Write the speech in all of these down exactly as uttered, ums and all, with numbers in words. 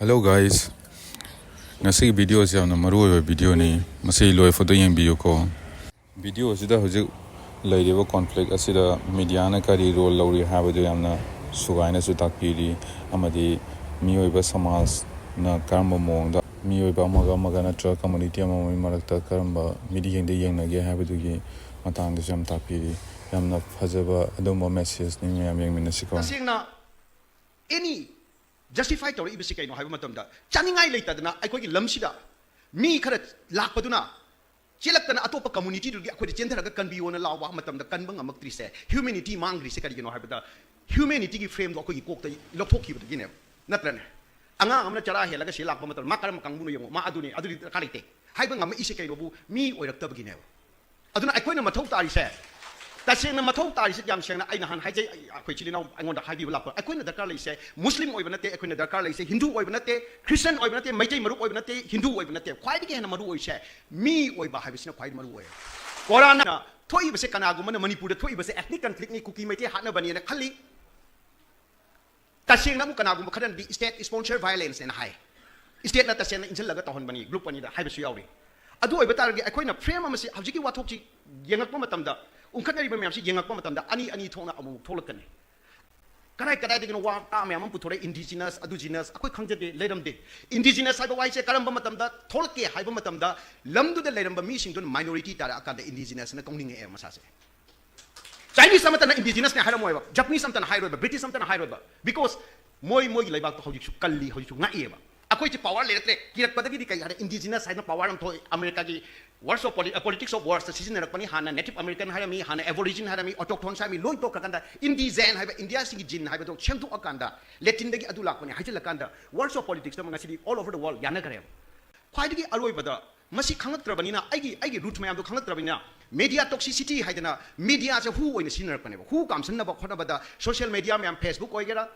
Hello guys, ꯉꯁꯤꯒꯤ ꯚꯤꯗꯤꯑꯣꯁꯤ ꯌꯥꯝꯅ ꯃꯔꯨ ꯑꯣꯏꯕ ꯚꯤꯗꯤꯑꯣꯅꯤ꯫ ꯃꯁꯤ ꯂꯣꯏꯐꯥꯎꯗ ꯌꯦꯡꯕꯤꯌꯨꯀꯣ꯫ ꯚꯤꯗꯤꯑꯣꯁꯤꯗ ꯍꯧꯖꯤꯛ ꯂꯩꯔꯤꯕ ꯀꯣꯟꯐ꯭ꯂꯤꯛ ꯑꯁꯤꯗ ꯃꯤꯗꯤꯌꯥꯅ ꯀꯔꯤ ꯔꯣꯜ ꯂꯧꯔꯤ ꯍꯥꯏꯕꯗꯨ ꯌꯥꯝꯅ ꯁꯨꯒꯥꯏꯅꯁꯨ ꯇꯥꯛꯄꯤꯔꯤ, ꯑꯃꯗꯤ ꯃꯤꯑꯣꯏꯕ ꯁꯃꯥꯖꯅ ꯀꯔꯝꯕ ꯃꯑꯣꯡꯗ ꯃꯤꯑꯣꯏꯕ ꯑꯃꯒ ꯑꯃꯒ ꯅꯠꯇ꯭ꯔꯒ ꯀꯝꯃꯨꯅꯤꯇꯤ ꯑꯃꯃꯒꯤ ꯃꯔꯛꯇ ꯀꯔꯝꯕ ꯃꯤꯠꯌꯦꯡꯗ ꯌꯦꯡꯅꯒꯦ ꯍꯥꯏꯕꯗꯨꯒꯤ ꯃꯇꯥꯡꯗꯁꯨ ꯌꯥꯝ ꯇꯥꯛꯄꯤꯔꯤ꯫ ꯌꯥꯝꯅ ꯐꯖꯕ ꯑꯗꯨꯝꯕ ꯃꯦꯁꯦꯖꯅꯤ, ꯃꯌꯥꯝ ꯌꯦꯡꯃꯤꯟꯅꯁꯤꯀꯣ꯫ ꯇꯁꯦꯡꯅ ꯑꯦꯅꯤ ꯖꯁꯇꯤꯐꯥꯏ ꯇꯧꯔꯛꯏꯕꯁꯤ ꯀꯩꯅꯣ ꯍꯥꯏꯕ ꯃꯇꯝꯗ, ꯆꯥꯅꯤꯡꯉꯥꯏ ꯂꯩꯇꯗꯅ ꯑꯩꯈꯣꯏꯒꯤ ꯂꯝꯁꯤꯗ ꯃꯤ ꯈꯔ ꯂꯥꯛꯄꯗꯨꯅ ꯆꯦꯜꯂꯛꯇꯅ ꯑꯇꯣꯞꯄ ꯀꯝꯃꯨꯅꯤꯇꯤꯗꯨꯒꯤ ꯑꯩꯈꯣꯏꯗ ꯆꯦꯟꯊꯔꯒ ꯀꯟꯕꯤꯌꯣꯅ ꯂꯥꯎꯕ ꯃꯇꯝꯗ ꯀꯟꯕ ꯉꯝꯃꯛꯇ꯭ꯔꯤꯁꯦ, ꯍ꯭ꯌꯨꯃꯦꯅꯤꯇꯤ ꯃꯥꯡꯈ꯭ꯔꯤꯁꯦ ꯀꯔꯤꯒꯤꯅꯣ ꯍꯥꯏꯕꯗ, ꯍ꯭ꯌꯨꯃꯦꯅꯤꯇꯤꯒꯤ ꯐ꯭ꯔꯦꯝꯗꯣ ꯑꯩꯈꯣꯏꯒꯤ ꯀꯣꯛꯇ ꯂꯧꯊꯣꯛꯈꯤꯕꯗꯒꯤꯅꯦꯕ꯫ ꯅꯠꯇ꯭ꯔꯅꯦ? ꯑꯉꯥꯡ ꯑꯃꯅ ꯆꯔꯥ ꯍꯦꯜꯂꯒ ꯁꯤ ꯂꯥꯛꯄ ꯃꯇꯝꯗ ꯃꯥ ꯀꯔꯝꯕ ꯀꯥꯡꯕꯨꯅꯣ ꯌꯦꯡꯉꯣ, ꯃꯥ ꯑꯗꯨꯅꯤ, ꯑꯗꯨꯗꯤ ꯗꯔꯀꯥꯔ ꯂꯩꯇꯦ꯫ ꯍꯥꯏꯕ ꯉꯝꯃꯛꯏꯁꯦ ꯀꯩꯅꯣꯕꯨ? ꯃꯤ ꯑꯣꯏꯔꯛꯇꯕꯒꯤꯅꯦꯕ꯫ ꯑꯗꯨꯅ ꯑꯩꯈꯣꯏꯅ ꯃꯊꯧ ꯇꯥꯔꯤꯁꯦ, ꯇꯁꯦꯡꯅ ꯃꯊꯧ ꯇꯥꯔꯤꯁꯦ, ꯌꯥꯝ ꯁꯦꯡꯅ ꯑꯩ ꯅꯍꯥꯟ ꯍꯥꯏꯖꯩ, ꯑꯩ, ꯑꯩꯈꯣꯏ ꯏꯆꯤꯜ ꯏꯅꯥꯎ ꯑꯩꯉꯣꯟꯗ ꯍꯥꯏꯕꯤꯕ ꯂꯥꯛꯄ, ꯑꯩꯈꯣꯏꯅ ꯗꯔꯀꯥꯔ ꯂꯩꯁꯦ ꯃꯨꯁꯂꯤꯝ ꯑꯣꯏꯕ ꯅꯠꯇꯦ, ꯑꯩꯈꯣꯏꯅ ꯗꯔꯀꯥꯔ ꯂꯩꯁꯦ ꯍꯤꯟꯗꯨ ꯑꯣꯏꯕ ꯅꯠꯇꯦ, ꯈ꯭ꯔꯤꯁꯇꯟ ꯑꯣꯏꯕ ꯅꯠꯇꯦ, ꯃꯩꯇꯩ ꯃꯔꯨꯞ ꯑꯣꯏꯕ ꯅꯠꯇꯦ, ꯍꯤꯟꯗꯨ ꯑꯣꯏꯕ ꯅꯠꯇꯦ꯫ ꯈ꯭ꯋꯥꯏꯗꯒꯤ ꯍꯦꯟꯅ ꯃꯔꯨ ꯑꯣꯏꯔꯤꯁꯦ ꯃꯤ ꯑꯣꯏꯕ ꯍꯥꯏꯕꯁꯤꯅ ꯈ꯭ꯋꯥꯏꯗꯒꯤ ꯃꯔꯨ ꯑꯣꯏ꯫ ꯀꯣꯔꯥꯟꯅ ꯊꯣꯛꯏꯕꯁꯦ, ꯀꯅꯥꯒꯨꯝꯕꯅ ꯃꯅꯤꯄꯨꯔꯗ ꯊꯣꯛꯏꯕꯁꯦ ethnic conflict ꯅꯤ, ꯀꯨꯀꯤ ꯃꯩꯇꯩ ꯍꯥꯠꯅꯕꯅꯦꯅ ꯈꯜꯂꯤ꯫ ꯇꯁꯦꯡꯅ ꯑꯃꯨꯛ ꯀꯅꯥꯒꯨꯝꯕ ꯈꯔꯅꯗꯤ state sponsor violence ꯅꯦꯅ ꯍꯥꯏ꯫ ꯁ꯭ꯇꯦꯠꯅ ꯇꯁꯦꯡꯅ ꯏꯟꯁꯤꯜꯂꯒ ꯇꯧꯍꯟꯕꯅꯤ, ꯒ꯭ꯔꯨꯞ ꯑꯅꯤꯗ ꯍꯥꯏꯕꯁꯨ ꯌꯥꯎꯔꯤ꯫ ꯑꯗꯨ ꯑꯣꯏꯕ ꯇꯥꯔꯒꯗꯤ ꯑꯩꯈꯣꯏꯅ ꯐ꯭ꯔꯦꯝ ꯑꯃꯁꯤ, ꯍꯧꯖꯤꯛꯀꯤ ꯋꯥꯊꯣꯛꯁꯤ ꯌꯦꯡꯉꯛꯄ ꯃꯇꯝꯗ, ꯎꯪꯈꯠꯅꯔꯤꯕ ꯃꯌꯥꯝꯁꯤ ꯌꯦꯡꯉꯛꯄ ꯃꯇꯝꯗ ꯑꯅꯤ ꯑꯅꯤ ꯊꯣꯛꯅ ꯑꯃꯨꯛ ꯊꯣꯛꯂꯛꯀꯅꯤ꯫ ꯀꯗꯥꯏ ꯀꯗꯥꯏꯗꯒꯤꯅꯣ ꯋꯥ ꯇꯥ ꯃꯌꯥꯝ ꯑꯃ ꯄꯨꯊꯣꯔꯛꯑꯦ, ꯏꯟꯗꯤꯖꯤꯅꯁ, ꯑꯗꯨ ꯖꯤꯅꯁ, ꯑꯩꯈꯣꯏ ꯈꯪꯖꯗꯦ, ꯂꯩꯔꯝꯗꯦ꯫ ꯏꯟꯗꯤꯖꯤꯅꯁ ꯍꯥꯏꯕ ꯋꯥꯍꯩꯁꯦ ꯀꯔꯝꯕ ꯃꯇꯝꯗ ꯊꯣꯛꯂꯛꯀꯦ ꯍꯥꯏꯕ ꯃꯇꯝꯗ, ꯂꯝꯗꯨꯗ ꯂꯩꯔꯝꯕ ꯃꯤꯁꯤꯡꯗꯨꯅ ꯃꯥꯏꯅꯣꯔꯤꯇꯤ ꯇꯥꯔꯛꯑꯀꯥꯟꯗ ꯏꯟꯗꯤꯖꯤꯅꯁꯅ ꯀꯧꯅꯤꯡꯉꯛꯑꯦ ꯃꯁꯥꯁꯦ꯫ ꯆꯥꯏꯅꯤꯁ ꯑꯃꯠꯇꯅ ꯏꯟꯗꯤꯖꯤꯅꯁꯅꯦ ꯍꯥꯏꯔꯝꯃꯣꯏꯕ, ꯖꯄꯅꯤꯁ ꯑꯃꯠꯇꯅ ꯍꯥꯏꯔꯣꯏꯕ, ꯕ꯭ꯔꯤꯇꯤꯁ ꯑꯃꯠꯇꯅ ꯍꯥꯏꯔꯣꯏꯕ, because ꯃꯣꯏ, ꯃꯣꯏꯒꯤ ꯂꯩꯕꯥꯛꯇꯣ ꯍꯧꯖꯤꯛꯁꯨ ꯀꯜꯂꯤ, ꯍꯧꯖꯤꯛꯁꯨ ꯉꯥꯛꯏꯑꯕ꯫ ꯑꯩꯈꯣꯏꯁꯦ ꯄꯋꯥꯔ ꯂꯩꯔꯛꯇ꯭ꯔꯦ, ꯀꯤꯔꯛꯄꯗꯒꯤꯗꯤ ꯀꯩ ꯍꯥꯏꯔꯦ, ꯏꯟꯗꯤꯖꯤꯅꯁ ꯍꯥꯏꯅ ꯄꯋꯥꯔ ꯑꯃ ꯊꯣꯛꯑꯦ꯫ ꯑꯃꯦꯔꯤꯀꯥꯒꯤ Words of Poli-, Politics of Words ꯇ ꯁꯤꯖꯤꯟꯅꯔꯛꯄꯅꯤ꯫ ꯍꯥꯟꯅ ꯅꯦꯇꯤꯚ ꯑꯃꯦꯔꯤꯀꯟ ꯍꯥꯏꯔꯝꯃꯤ, ꯍꯥꯟꯅ ꯑꯦꯕꯣꯔꯤꯖꯤꯟ ꯍꯥꯏꯔꯝꯃꯤ, ꯑꯣꯇꯣꯛꯊꯣꯟꯁ ꯍꯥꯏꯔꯝꯃꯤ, ꯂꯣꯏ ꯇꯣꯛꯈ꯭ꯔꯀꯥꯟꯗ ꯏꯟꯗꯤꯖꯦꯟ ꯍꯥꯏꯕ ꯏꯟꯗꯤꯌꯥꯁꯤꯒꯤ ꯖꯤꯟ ꯍꯥꯏꯕꯗꯣ ꯁꯦꯝꯗꯣꯛꯑꯀꯥꯟꯗ, ꯂꯦꯇꯤꯟꯗꯒꯤ ꯑꯗꯨ ꯂꯥꯛꯄꯅꯤ ꯍꯥꯏꯖꯤꯜꯂꯀꯥꯟꯗ, Words of Politics ꯇ ꯉꯁꯤꯗꯤ all over the world ꯌꯥꯅꯈ꯭ꯔꯦꯕ꯫ ꯈ꯭ꯋꯥꯏꯗꯒꯤ ꯑꯔꯣꯏꯕꯗ, ꯃꯁꯤ ꯈꯪꯉꯛꯇ꯭ꯔꯕꯅꯤꯅ, ꯑꯩꯒꯤ, ꯑꯩꯒꯤ ꯔꯨꯠ ꯃꯌꯥꯝꯗꯣ ꯈꯪꯉꯛꯇ꯭ꯔꯕꯅꯤꯅ, ꯃꯦꯗꯤꯌꯥ ꯇꯣꯛꯁꯤꯁꯤꯇꯤ ꯍꯥꯏꯗꯅ ꯃꯦꯗꯤꯌꯥꯁꯦ ꯍꯨ ꯑꯣꯏꯅ ꯁꯤꯖꯤꯟꯅꯔꯛꯄꯅꯦꯕ꯫ ꯍꯨ ꯀꯥꯝꯁꯟꯅꯕ ꯈꯣꯠꯅꯕꯗ ꯁꯣꯁꯤꯌꯦꯜ ꯃꯦꯗꯤꯌꯥ ꯃꯌꯥꯝ, ꯐꯦꯁꯕꯨꯛ ꯑꯣꯏꯒꯦꯔꯥ,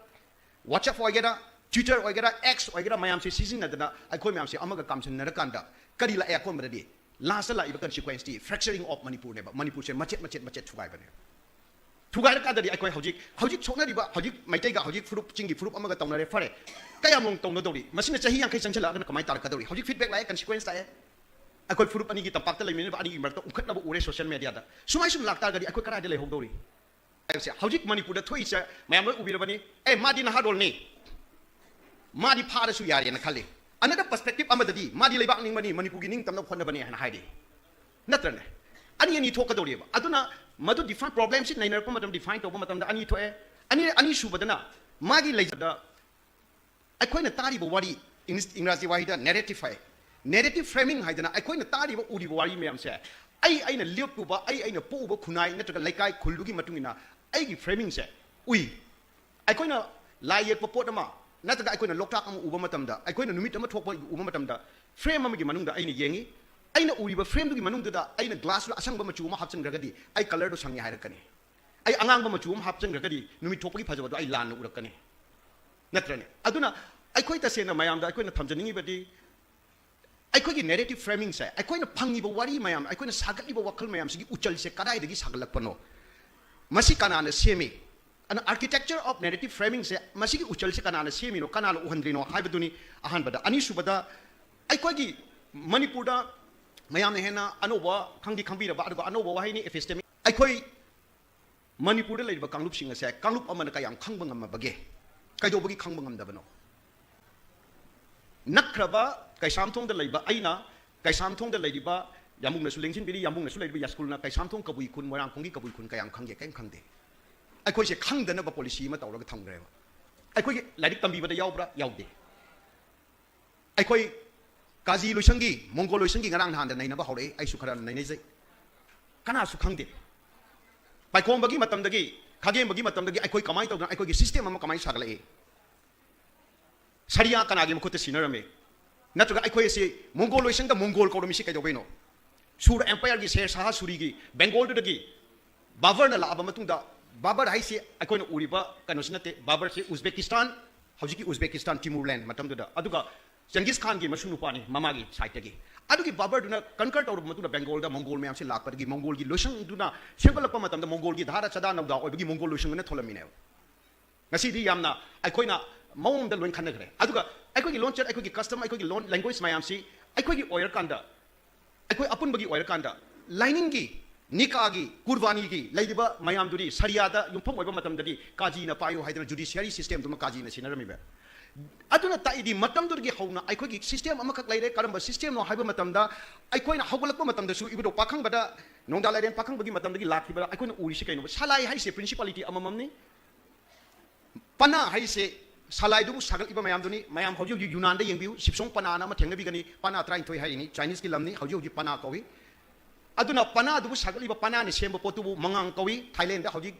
ꯋꯥꯆꯞ ꯑꯣꯏꯒꯦꯔꯥ, ꯇ꯭ꯋꯤꯇꯔ ꯑꯣꯏꯒꯦꯔꯥ, ꯑꯦꯛꯁ ꯑꯣꯏꯒꯦꯔꯥ, ꯃꯌꯥꯝꯁꯦ ꯁꯤꯖꯤꯟꯅꯗꯅ ꯑꯩꯈꯣꯏ ꯃꯌꯥꯝꯁꯦ ꯑꯃꯒ ꯀꯥꯝꯁꯟꯅꯔꯀꯥꯟꯗ ꯀꯔꯤ ꯂꯥꯛꯑꯦ ꯑꯀꯣꯟꯕꯗꯗꯤ? ꯂꯥꯁꯇ ꯂꯥꯛꯏꯕ ꯀꯟꯁꯤꯀ꯭ꯋꯦꯟꯁꯇꯤ fracturing of ꯃꯅꯤꯄꯨꯔꯅꯦꯕ꯫ ꯃꯅꯤꯄꯨꯔꯁꯦ ꯃꯆꯦꯠ ꯃꯆꯦꯠ ꯃꯆꯦꯠ ꯊꯨꯒꯥꯏꯕꯅꯦ꯫ ꯊꯨꯒꯥꯏꯔꯀꯥꯟꯗꯗꯤ ꯑꯩꯈꯣꯏ ꯍꯧꯖꯤꯛ ꯍꯧꯖꯤꯛ ꯁꯣꯛꯅꯔꯤꯕ ꯍꯧꯖꯤꯛ ꯃꯩꯇꯩꯒ ꯍꯧꯖꯤꯛ ꯐꯨꯔꯨꯞ ꯆꯤꯡꯒꯤ ꯐꯨꯔꯨꯞ ꯑꯃꯒ ꯇꯧꯅꯔꯦ, ꯐꯔꯦ꯫ ꯀꯌꯥꯝ ꯇꯧꯅꯗꯧꯔꯤ? ꯃꯁꯤꯅ ꯆꯍꯤ ꯌꯥꯡꯈꯩ ꯆꯪꯁꯤꯜꯂꯛꯑꯒꯅ ꯀꯃꯥꯏꯅ ꯇꯥꯔꯛꯀꯗꯧꯔꯤ? ꯍꯧꯖꯤꯛ ꯐꯤꯗꯕꯦꯛ ꯂꯥꯛꯑꯦ, ꯀꯟꯁꯤꯀ꯭ꯋꯦꯟꯁ ꯂꯥꯛꯑꯦ꯫ ꯑꯩꯈꯣꯏ ꯐꯨꯔꯨꯞ ꯑꯅꯤꯒꯤ ꯇꯝꯄꯥꯛꯇ ꯂꯩꯃꯤꯟꯅꯕ ꯑꯅꯤꯒꯤ ꯃꯔꯛꯇ ꯎꯈꯠꯅꯕ ꯎꯔꯦ ꯁꯣꯁꯤꯌꯦꯜ ꯃꯦꯗꯤꯌꯥꯗ꯫ ꯁꯨꯃꯥꯏ ꯁꯨꯝ ꯂꯥꯛꯇꯥꯔꯒꯗꯤ ꯑꯩꯈꯣꯏ ꯀꯗꯥꯏꯗ ꯂꯩꯍꯧꯗꯧꯔꯤ? ꯍꯥꯏꯕꯁꯦ ꯍꯧꯖꯤꯛ ꯃꯅꯤꯄꯨꯔꯗ ꯊꯣꯛꯏꯁꯦ ꯃꯌꯥꯝ ꯂꯣꯏ ꯎꯕꯤꯔꯕꯅꯤ꯫ ꯑꯦ, ꯃꯥꯗꯤ ꯅꯍꯥꯔꯣꯜꯅꯤ, ꯃꯥꯗꯤ ꯐꯥꯔꯁꯨ ꯌꯥꯔꯦꯅ ꯈꯜꯂꯤ꯫ ꯑꯅꯗꯔ ꯄꯔꯁꯄꯦꯛꯇꯤꯞ ꯑꯃꯗꯗꯤ ꯃꯥꯗꯤ ꯂꯩꯕꯥꯛ ꯅꯤꯡꯕꯅꯤ, ꯃꯅꯤꯄꯨꯔꯒꯤ ꯅꯤꯡꯇꯝꯅꯕ ꯍꯣꯠꯅꯕꯅꯤ ꯍꯥꯏꯅ ꯍꯥꯏꯔꯤ꯫ ꯅꯠꯇ꯭ꯔꯅꯦ? ꯑꯅꯤ ꯑꯅꯤ ꯊꯣꯛꯀꯗꯧꯔꯤꯕ꯫ ꯑꯗꯨꯅ ꯃꯗꯨ ꯗꯤꯐꯔꯦꯟ ꯄ꯭ꯔꯣꯕ꯭ꯂꯦꯝꯁꯤ ꯅꯩꯅꯔꯛꯄ ꯃꯇꯝꯗ, ꯗꯤꯐꯥꯏꯟ ꯇꯧꯕ ꯃꯇꯝꯗ ꯑꯅꯤ ꯊꯣꯛꯑꯦ꯫ ꯑꯅꯤ ꯑꯅꯤꯁꯨꯕꯗꯅ ꯃꯥꯒꯤ ꯂꯩꯖꯗ ꯑꯩꯈꯣꯏꯅ ꯇꯥꯔꯤꯕ ꯋꯥꯔꯤ, ꯏꯪꯂꯤꯁ, ꯏꯪꯒ꯭ꯔꯥꯖꯤ ꯋꯥꯍꯩꯗ ꯅꯦꯔꯦꯇꯤꯚ ꯍꯥꯏ꯫ ꯅꯦꯔꯦꯇꯤꯚ ꯐ꯭ꯔꯦꯃꯤꯡ ꯍꯥꯏꯗꯅ ꯑꯩꯈꯣꯏꯅ ꯇꯥꯔꯤꯕ ꯎꯔꯤꯕ ꯋꯥꯔꯤ ꯃꯌꯥꯝꯁꯦ ꯑꯩ ꯑꯩꯅ ꯂꯦꯞꯄꯨꯕ, ꯑꯩ ꯑꯩꯅ ꯄꯣꯛꯎꯕ ꯈꯨꯟꯅꯥꯏ ꯅꯠꯇ꯭ꯔꯒ ꯂꯩꯀꯥꯏ ꯈꯨꯜꯗꯨꯒꯤ ꯃꯇꯨꯡ ꯏꯟꯅ ꯑꯩꯒꯤ ꯐ꯭ꯔꯦꯃꯤꯡꯁꯦ ꯎꯏ꯫ ꯑꯩꯈꯣꯏꯅ ꯂꯥꯏ ꯌꯦꯛꯄ ꯄꯣꯠ ꯑꯃ ꯅꯠꯇ꯭ꯔꯒ ꯑꯩꯈꯣꯏꯅ ꯂꯣꯛꯇꯥꯛ ꯑꯃ ꯎꯕ ꯃꯇꯝꯗ, ꯑꯩꯈꯣꯏꯅ ꯅꯨꯃꯤꯠ ꯑꯃ ꯊꯣꯛꯄ ꯎꯕ ꯃꯇꯝꯗ, ꯐ꯭ꯔꯦꯝ ꯑꯃꯒꯤ ꯃꯅꯨꯡꯗ ꯑꯩꯅ ꯌꯦꯡꯉꯤ꯫ ꯑꯩꯅ ꯎꯔꯤꯕ ꯐ꯭ꯔꯦꯝꯗꯨꯒꯤ ꯃꯅꯨꯡꯗꯨꯗ ꯑꯩꯅ ꯒ꯭ꯂꯥꯁꯇꯨꯗ ꯑꯁꯪꯕ ꯃꯆꯨ ꯑꯃ ꯍꯥꯞꯆꯤꯟꯈ꯭ꯔꯒꯗꯤ ꯑꯩ ꯀꯂꯔꯗꯣ ꯁꯪꯉꯦ ꯍꯥꯏꯔꯛꯀꯅꯤ꯫ ꯑꯩ ꯑꯉꯥꯡꯕ ꯃꯆꯨ ꯑꯃ ꯍꯥꯞꯆꯤꯟꯈ꯭ꯔꯒꯗꯤ ꯅꯨꯃꯤꯠ ꯊꯣꯛꯄꯒꯤ ꯐꯖꯕꯗꯣ ꯑꯩ ꯂꯥꯟꯅ ꯎꯔꯛꯀꯅꯤ꯫ ꯅꯠꯇ꯭ꯔꯅꯦ? ꯑꯗꯨꯅ ꯑꯩꯈꯣꯏ ꯇꯁꯦꯡꯅ ꯃꯌꯥꯝꯗ ꯑꯩꯈꯣꯏꯅ ꯊꯝꯖꯅꯤꯡꯉꯤꯕꯗꯤ ꯑꯩꯈꯣꯏꯒꯤ ꯅꯦꯔꯦꯇꯤꯚ ꯐ꯭ꯔꯦꯃꯤꯡꯁꯦ, ꯑꯩꯈꯣꯏꯅ ꯐꯪꯉꯤꯕ ꯋꯥꯔꯤ ꯃꯌꯥꯝ, ꯑꯩꯈꯣꯏꯅ ꯁꯥꯒꯠꯂꯤꯕ ꯋꯥꯈꯜ ꯃꯌꯥꯝꯁꯤꯒꯤ ꯎꯆꯜꯁꯦ ꯀꯗꯥꯏꯗꯒꯤ ꯁꯥꯒꯠꯂꯛꯄꯅꯣ? ꯃꯁꯤ ꯀꯅꯥꯅ ꯁꯦꯝꯃꯤ? ꯑꯅ architecture of narrative framingꯁꯦ, ꯃꯁꯤꯒꯤ ꯎꯆꯜꯁꯦ ꯀꯅꯥꯅ ꯁꯦꯝꯃꯤꯅꯣ, ꯀꯅꯥꯅ ꯎꯍꯟꯗ꯭ꯔꯤꯅꯣ ꯍꯥꯏꯕꯗꯨꯅꯤ ꯑꯍꯥꯟꯕꯗ꯫ ꯑꯅꯤꯁꯨꯕꯗ, ꯑꯩꯈꯣꯏꯒꯤ ꯃꯅꯤꯄꯨꯔꯗ ꯃꯌꯥꯝꯅ ꯍꯦꯟꯅ ꯑꯅꯧꯕ ꯈꯪꯗꯤ ꯈꯪꯕꯤꯔꯕ, ꯑꯗꯨꯒ ꯑꯅꯧꯕ ꯋꯥꯍꯩꯅꯤ epistemic꯫ ꯑꯩꯈꯣꯏ ꯃꯅꯤꯄꯨꯔꯗ ꯂꯩꯔꯤꯕ ꯀꯥꯡꯂꯨꯞꯁꯤꯡ ꯑꯁꯦ ꯀꯥꯡꯂꯨꯞ ꯑꯃꯅ ꯀꯌꯥꯝ ꯈꯪꯕ ꯉꯝꯃꯕꯒꯦ? ꯀꯩꯗꯧꯕꯒꯤ ꯈꯪꯕ ꯉꯝꯗꯕꯅꯣ? ꯅꯛꯈ꯭ꯔꯕ ꯀꯩꯁꯥꯝꯊꯣꯡꯗ ꯂꯩꯕ ꯑꯩꯅ, ꯀꯩꯁꯥꯝꯊꯣꯡꯗ ꯂꯩꯔꯤꯕ ꯌꯥꯝꯕꯨꯡꯅꯁꯨ ꯂꯦꯡꯁꯤꯟꯕꯤꯔꯤ, ꯌꯥꯝꯕꯨꯡꯅꯁꯨ ꯂꯩꯔꯤꯕ ꯌꯥꯁꯀꯨꯜꯅ ꯀꯩꯁꯥꯝꯊꯣꯡ ꯀꯕꯨꯏ ꯈꯨꯟ, ꯃꯣꯏꯔꯥꯡꯈꯣꯡꯒꯤ ꯀꯕꯨꯏ ꯈꯨꯟ ꯀꯌꯥꯝ ꯈꯪꯒꯦ? ꯀꯔꯤꯝ ꯈꯪꯗꯦ꯫ ꯑꯩꯈꯣꯏꯁꯦ ꯈꯪꯗꯅꯕ ꯄꯣꯂꯤꯁꯤ ꯑꯃ ꯇꯧꯔꯒ ꯊꯝꯈ꯭ꯔꯦꯕ꯫ ꯑꯩꯈꯣꯏꯒꯤ ꯂꯥꯏꯔꯤꯛ ꯇꯝꯕꯤꯕꯗ ꯌꯥꯎꯕ꯭ꯔꯥ? ꯌꯥꯎꯗꯦ꯫ ꯑꯩꯈꯣꯏ ꯀꯥꯖꯤ ꯂꯣꯏꯁꯪꯒꯤ, ꯃꯣꯡꯒꯣꯜ ꯂꯣꯏꯁꯪꯒꯤ ꯉꯔꯥꯡ ꯅꯍꯥꯟꯗ ꯅꯩꯅꯕ ꯍꯧꯔꯛꯏ, ꯑꯩꯁꯨ ꯈꯔ ꯅꯩꯅꯖꯩ꯫ ꯀꯅꯥꯁꯨ ꯈꯪꯗꯦ꯫ ꯄꯥꯏꯈꯣꯝꯕꯒꯤ ꯃꯇꯝꯗꯒꯤ, ꯈꯥꯒꯦꯝꯕꯒꯤ ꯃꯇꯝꯗꯒꯤ ꯑꯩꯈꯣꯏ ꯀꯃꯥꯏꯅ ꯇꯧꯗꯅ ꯑꯩꯈꯣꯏꯒꯤ ꯁꯤꯁꯇꯦꯝ ꯑꯃ ꯀꯃꯥꯏꯅ ꯁꯥꯒꯠꯂꯛꯏ? ꯁꯔꯤꯌꯥ ꯀꯅꯥꯒꯤ ꯃꯈꯨꯠꯇ ꯁꯤꯟꯅꯔꯝꯃꯤ? ꯅꯠꯇ꯭ꯔꯒ ꯑꯩꯈꯣꯏ ꯑꯁꯤ ꯃꯣꯡꯒꯣꯜ ꯂꯣꯏꯁꯪꯗ ꯃꯣꯡꯒꯣꯜ ꯀꯧꯔꯝꯃꯤꯁꯤ ꯀꯩꯗꯧꯕꯩꯅꯣ? ꯁꯨꯔ ꯑꯦꯝꯄꯥꯌꯔꯒꯤ ꯁꯦꯔ ꯁꯥꯍ ꯁꯨꯔꯤꯒꯤ ꯕꯦꯡꯒꯣꯜꯗꯨꯗꯒꯤ ꯕꯥꯕꯔꯅ ꯂꯥꯛꯑꯕ ꯃꯇꯨꯡꯗ, ꯕꯥꯕꯔ ꯍꯥꯏꯁꯤ ꯑꯩꯈꯣꯏꯅ ꯎꯔꯤꯕ ꯀꯩꯅꯣꯁꯤ ꯅꯠꯇꯦ, ꯕꯥꯕꯔꯁꯤ ꯎꯖꯕꯦꯀꯤꯁꯇꯥꯟ, ꯍꯧꯖꯤꯛꯀꯤ ꯎꯖꯕꯦꯀꯤꯁꯇꯥꯟ, ꯇꯤꯃꯨꯔꯂꯦꯟ ꯃꯇꯝꯗꯨꯗ, ꯑꯗꯨꯒ ꯆꯪꯒꯤꯁ ꯈꯥꯟꯒꯤ ꯃꯁꯨ ꯅꯨꯄꯥꯅꯤ ꯃꯃꯥꯒꯤ ꯁꯥꯏꯠꯇꯒꯤ꯫ ꯑꯗꯨꯒꯤ ꯕꯥꯕꯔꯗꯨꯅ ꯀꯟꯀꯔ ꯇꯧꯔꯕ ꯃꯇꯨꯡꯗ ꯕꯦꯡꯒꯣꯜꯗ ꯃꯣꯡꯒꯣꯜ ꯃꯌꯥꯝꯁꯤ ꯂꯥꯛꯄꯗꯒꯤ ꯃꯣꯡꯒꯣꯜꯒꯤ ꯂꯣꯏꯁꯪꯗꯨꯅ ꯁꯦꯝꯒꯠꯂꯛꯄ ꯃꯇꯝꯗ ꯃꯣꯡꯒꯣꯜꯒꯤ ꯙꯥꯔꯥ ꯆꯥꯗꯥ ꯅꯧꯗꯥ ꯑꯣꯏꯕꯒꯤ ꯃꯣꯡꯒꯣꯜ ꯂꯣꯏꯁꯪ ꯑꯅ ꯊꯣꯜꯂꯝꯃꯤꯅꯦꯕ꯫ ꯉꯁꯤꯗꯤ ꯌꯥꯝꯅ ꯑꯩꯈꯣꯏꯅ ꯃꯑꯣꯡꯗ ꯂꯣꯏ ꯈꯟꯅꯈ꯭ꯔꯦ꯫ ꯑꯗꯨꯒ ꯑꯩꯈꯣꯏꯒꯤ ꯂꯣꯟꯆꯠ, ꯑꯩꯈꯣꯏꯒꯤ ꯀꯁꯇꯝ, ꯑꯩꯈꯣꯏꯒꯤ ꯂꯣꯟ, ꯂꯦꯡꯒ꯭ꯋꯦꯖ ꯃꯌꯥꯝꯁꯤ ꯑꯩꯈꯣꯏꯒꯤ ꯑꯣꯏꯔꯀꯥꯟꯗ, ꯑꯩꯈꯣꯏ ꯑꯄꯨꯟꯕꯒꯤ ꯑꯣꯏꯔꯀꯥꯟꯗ, ꯂꯥꯏꯅꯤꯡꯒꯤ, ꯅꯤꯀꯥꯒꯤ, ꯀꯨꯔꯕꯥꯅꯤꯒꯤ ꯂꯩꯔꯤꯕ ꯃꯌꯥꯝꯗꯨꯗꯤ ꯁꯔꯤꯌꯥꯗ ꯌꯨꯝꯐꯝ ꯑꯣꯏꯕ ꯃꯇꯝꯗꯗꯤ ꯀꯥꯖꯤꯅ ꯄꯥꯏꯌꯨ ꯍꯥꯏꯗꯅ ꯖꯨꯗꯤꯁꯤꯌꯔꯤ ꯁꯤꯁꯇꯦꯝꯗꯨꯃ ꯀꯥꯖꯤꯅ ꯁꯤꯟꯅꯔꯝꯃꯤꯕ꯫ ꯑꯗꯨꯅ ꯇꯥꯛꯏꯗꯤ ꯃꯇꯝꯗꯨꯗꯒꯤ ꯍꯧꯅ ꯑꯩꯈꯣꯏꯒꯤ ꯁꯤꯁꯇꯦꯝ ꯑꯃꯈꯛ ꯂꯩꯔꯦ꯫ ꯀꯔꯝꯕ ꯁꯤꯁꯇꯦꯝꯅꯣ ꯍꯥꯏꯕ ꯃꯇꯝꯗ ꯑꯩꯈꯣꯏꯅ ꯍꯧꯒꯠꯂꯛꯄ ꯃꯇꯝꯗꯁꯨ ꯏꯕꯨꯙꯧ ꯄꯥꯈꯪꯕꯗ, ꯅꯣꯡꯗꯥ ꯂꯥꯏꯔꯦꯟ ꯄꯥꯈꯪꯕꯒꯤ ꯃꯇꯝꯗꯒꯤ ꯂꯥꯛꯈꯤꯕ ꯑꯩꯈꯣꯏꯅ ꯎꯔꯤꯁꯤ ꯀꯩꯅꯣ? ꯁꯂꯥꯏ ꯍꯥꯏꯁꯦ ꯄ꯭ꯔꯤꯟꯁꯤꯄꯥꯂꯤꯇꯤ ꯑꯃꯃꯝꯅꯤ꯫ ꯄꯅꯥ ꯍꯥꯏꯁꯦ ꯁꯂꯥꯏꯗꯨꯕꯨ ꯁꯥꯒꯠꯂꯤꯕ ꯃꯌꯥꯝꯗꯨꯅꯤ꯫ ꯃꯌꯥꯝ ꯍꯧꯖꯤꯛ ꯍꯧꯖꯤꯛ ꯌꯨꯅꯥꯟꯗ ꯌꯦꯡꯕꯤꯌꯨ, ꯁꯤꯞꯁꯣꯡ ꯄꯅꯥꯅ ꯑꯃ ꯊꯦꯡꯅꯕꯤꯒꯅꯤ꯫ ꯄꯅꯥ ꯇꯔꯥꯅꯤꯊꯣꯏ ꯍꯥꯏꯔꯤꯅꯤ, ꯆꯥꯏꯅꯤꯁꯀꯤ ꯂꯝꯅꯤ, ꯍꯧꯖꯤꯛ ꯍꯧꯖꯤꯛ ꯄꯅꯥ ꯀꯧꯏ꯫ ꯑꯗꯨꯅ ꯄꯅꯥꯗꯨꯕꯨ ꯁꯥꯒꯠꯂꯤꯕ ꯄꯅꯥꯅ ꯁꯦꯝꯕ ꯄꯣꯠꯇꯨꯕꯨ ꯃꯉꯥꯡ ꯀꯧꯏ꯫ ꯊꯥꯏꯂꯦꯟꯗ ꯍꯧꯖꯤꯛ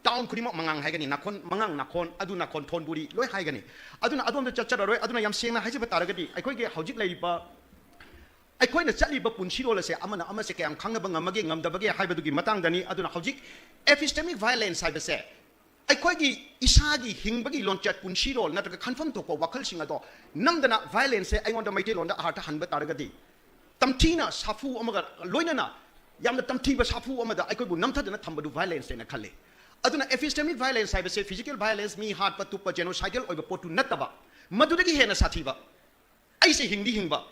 ꯇꯥꯎꯟ ꯈꯨꯗꯤꯡꯃꯛ ꯃꯉꯥꯡ ꯍꯥꯏꯒꯅꯤ, ꯅꯥꯈꯣꯟ, ꯃꯉꯥꯡ ꯅꯥꯈꯣꯟ, ꯑꯗꯨ ꯅꯥꯈꯣꯟ ꯊꯣꯟꯕꯨꯔꯤ ꯂꯣꯏ ꯍꯥꯏꯒꯅꯤ꯫ ꯑꯗꯨꯅ ꯑꯗꯣꯝꯗ ꯆꯠꯆꯔꯔꯣꯏ꯫ ꯑꯗꯨꯅ ꯌꯥꯝ ꯁꯦꯡꯅ ꯍꯥꯏꯖꯕ ꯇꯥꯔꯒꯗꯤ ꯑꯩꯈꯣꯏꯒꯤ ꯍꯧꯖꯤꯛ ꯂꯩꯔꯤꯕ, ꯑꯩꯈꯣꯏꯅ ꯆꯠꯂꯤꯕ ꯄꯨꯟꯁꯤꯔꯣꯜ ꯑꯁꯦ ꯑꯃꯅ ꯑꯃꯁꯦ ꯀꯌꯥꯝ ꯈꯪꯅꯕ ꯉꯝꯃꯒꯦ ꯉꯝꯗꯕꯒꯦ ꯍꯥꯏꯕꯗꯨꯒꯤ ꯃꯇꯥꯡꯗꯅꯤ꯫ ꯑꯗꯨꯅ ꯍꯧꯖꯤꯛ ꯑꯦꯄꯤꯁꯇꯦꯃꯤꯛ ꯚꯥꯏꯑꯣꯂꯦꯟꯁ ꯍꯥꯏꯕꯁꯦ ꯑꯩꯈꯣꯏꯒꯤ ꯏꯁꯥꯒꯤ ꯍꯤꯡꯕꯒꯤ ꯂꯣꯟꯆꯠ, ꯄꯨꯟꯁꯤꯔꯣꯜ ꯅꯠꯇ꯭ꯔꯒ ꯈꯟꯐꯝ ꯊꯣꯛꯄ ꯋꯥꯈꯜꯁꯤꯡ ꯑꯗꯣ ꯅꯝꯗꯅ ꯚꯥꯏꯑꯣꯂꯦꯟꯁꯁꯦ ꯑꯩꯉꯣꯟꯗ ꯃꯩꯇꯩꯂꯣꯟꯗ ꯑꯥꯔꯊ ꯍꯟꯕ ꯇꯥꯔꯒꯗꯤ ꯇꯝꯊꯤꯅ ꯁꯥꯐꯨ ꯑꯃꯒ ꯂꯣꯏꯅꯅ ꯌꯥꯝꯅ ꯇꯝꯊꯤꯕ ꯁꯥꯐꯨ ꯑꯃꯗ ꯑꯩꯈꯣꯏꯕꯨ ꯅꯝꯊꯗꯅ ꯊꯝꯕꯗꯨ ꯚꯥꯏꯑꯣꯂꯦꯟꯁ ꯍꯥꯏꯅ ꯈꯜꯂꯤ꯫ ꯑꯗꯨꯅ ꯑꯦꯄꯤꯁꯇꯦꯃꯤꯛ ꯚꯥꯏꯑꯣꯂꯦꯟꯁ ꯍꯥꯏꯕꯁꯦ ꯐꯤꯖꯤꯀꯦꯜ ꯚꯥꯏꯑꯣꯂꯦꯟꯁ, ꯃꯤ ꯍꯥꯠꯄ ꯇꯨꯞꯄ, ꯖꯦꯅꯣꯁꯥꯏꯗꯦꯜ ꯑꯣꯏꯕ ꯄꯣꯠꯇꯨ ꯅꯠꯇꯕ ꯃꯗꯨꯗꯒꯤ ꯍꯦꯟꯅ ꯁꯥꯊꯤꯕ, ꯑꯩꯁꯦ ꯍꯤꯡꯗꯤ ꯍꯤꯡꯕ,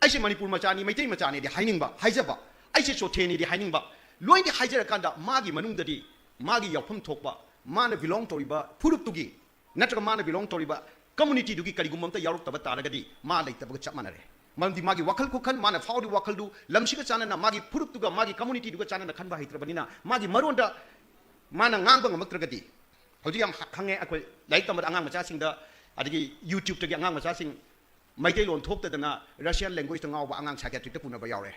ꯑꯩꯁꯦ ꯃꯅꯤꯄꯨꯔ ꯃꯆꯥꯅꯤ, ꯃꯩꯇꯩ ꯃꯆꯥꯅꯤꯗꯤ ꯍꯥꯏꯅꯤꯡꯕ, ꯍꯥꯏꯖꯕ, ꯑꯩꯁꯦ ꯆꯣꯊꯦꯅꯤꯗꯤ ꯍꯥꯏꯅꯤꯡꯕ, ꯂꯣꯏꯅꯗꯤ ꯍꯥꯏꯖꯔꯀꯥꯟꯗ ꯃꯥꯒꯤ ꯃꯅꯨꯡꯗꯗꯤ ꯃꯥꯒꯤ ꯌꯥꯎꯐꯝ ꯊꯣꯛꯄ, ꯃꯥꯅ ꯕꯤꯂꯣꯡ ꯇꯧꯔꯤꯕ ꯐꯨꯔꯨꯞꯇꯨꯒꯤ ꯅꯠꯇ꯭ꯔꯒ ꯃꯥꯅ ꯕꯤꯂꯣꯡ ꯇꯧꯔꯤꯕ ꯀꯝꯃꯨꯅꯤꯇꯤꯗꯨꯒꯤ ꯀꯔꯤꯒꯨꯝꯕ ꯑꯝꯇ ꯌꯥꯎꯔꯛꯇꯕ ꯇꯥꯔꯒꯗꯤ ꯃꯥ ꯂꯩꯇꯕꯒ ꯆꯞ ꯃꯥꯟꯅꯔꯦ꯫ ꯃꯔꯝꯗꯤ ꯃꯥꯒꯤ ꯋꯥꯈꯜ ꯈꯨꯈꯟ, ꯃꯥꯅ ꯐꯥꯎꯔꯤꯕ ꯋꯥꯈꯜꯗꯨ ꯂꯝꯁꯤꯒ ꯆꯥꯟꯅꯅ, ꯃꯥꯒꯤ ꯐꯨꯔꯨꯞꯇꯨꯒ ꯃꯥꯒꯤ ꯀꯝꯃꯨꯅꯤꯇꯤꯗꯨꯒ ꯆꯥꯟꯅꯅ ꯈꯟꯕ ꯍꯩꯇ꯭ꯔꯕꯅꯤꯅ ꯃꯥꯒꯤ ꯃꯔꯣꯟꯗ ꯃꯥꯅ ꯉꯥꯡꯕ ꯉꯝꯃꯛꯇ꯭ꯔꯒꯗꯤ, ꯍꯧꯖꯤꯛ ꯌꯥꯝ ꯈꯪꯉꯦ ꯑꯩꯈꯣꯏ ꯂꯥꯏꯔꯤꯛ ꯇꯝꯕꯗ ꯑꯉꯥꯡ ꯃꯆꯥꯁꯤꯡꯗ, ꯑꯗꯒꯤ YouTubeꯇꯒꯤ ꯑꯉꯥꯡ ꯃꯆꯥꯁꯤꯡ ꯃꯩꯇꯩꯂꯣꯟ ꯊꯣꯛꯇꯗꯅ Russian languageꯇ ꯉꯥꯎꯕ ꯑꯉꯥꯡ psychiatricꯇ ꯄꯨꯅꯕ ꯌꯥꯎꯔꯦ꯫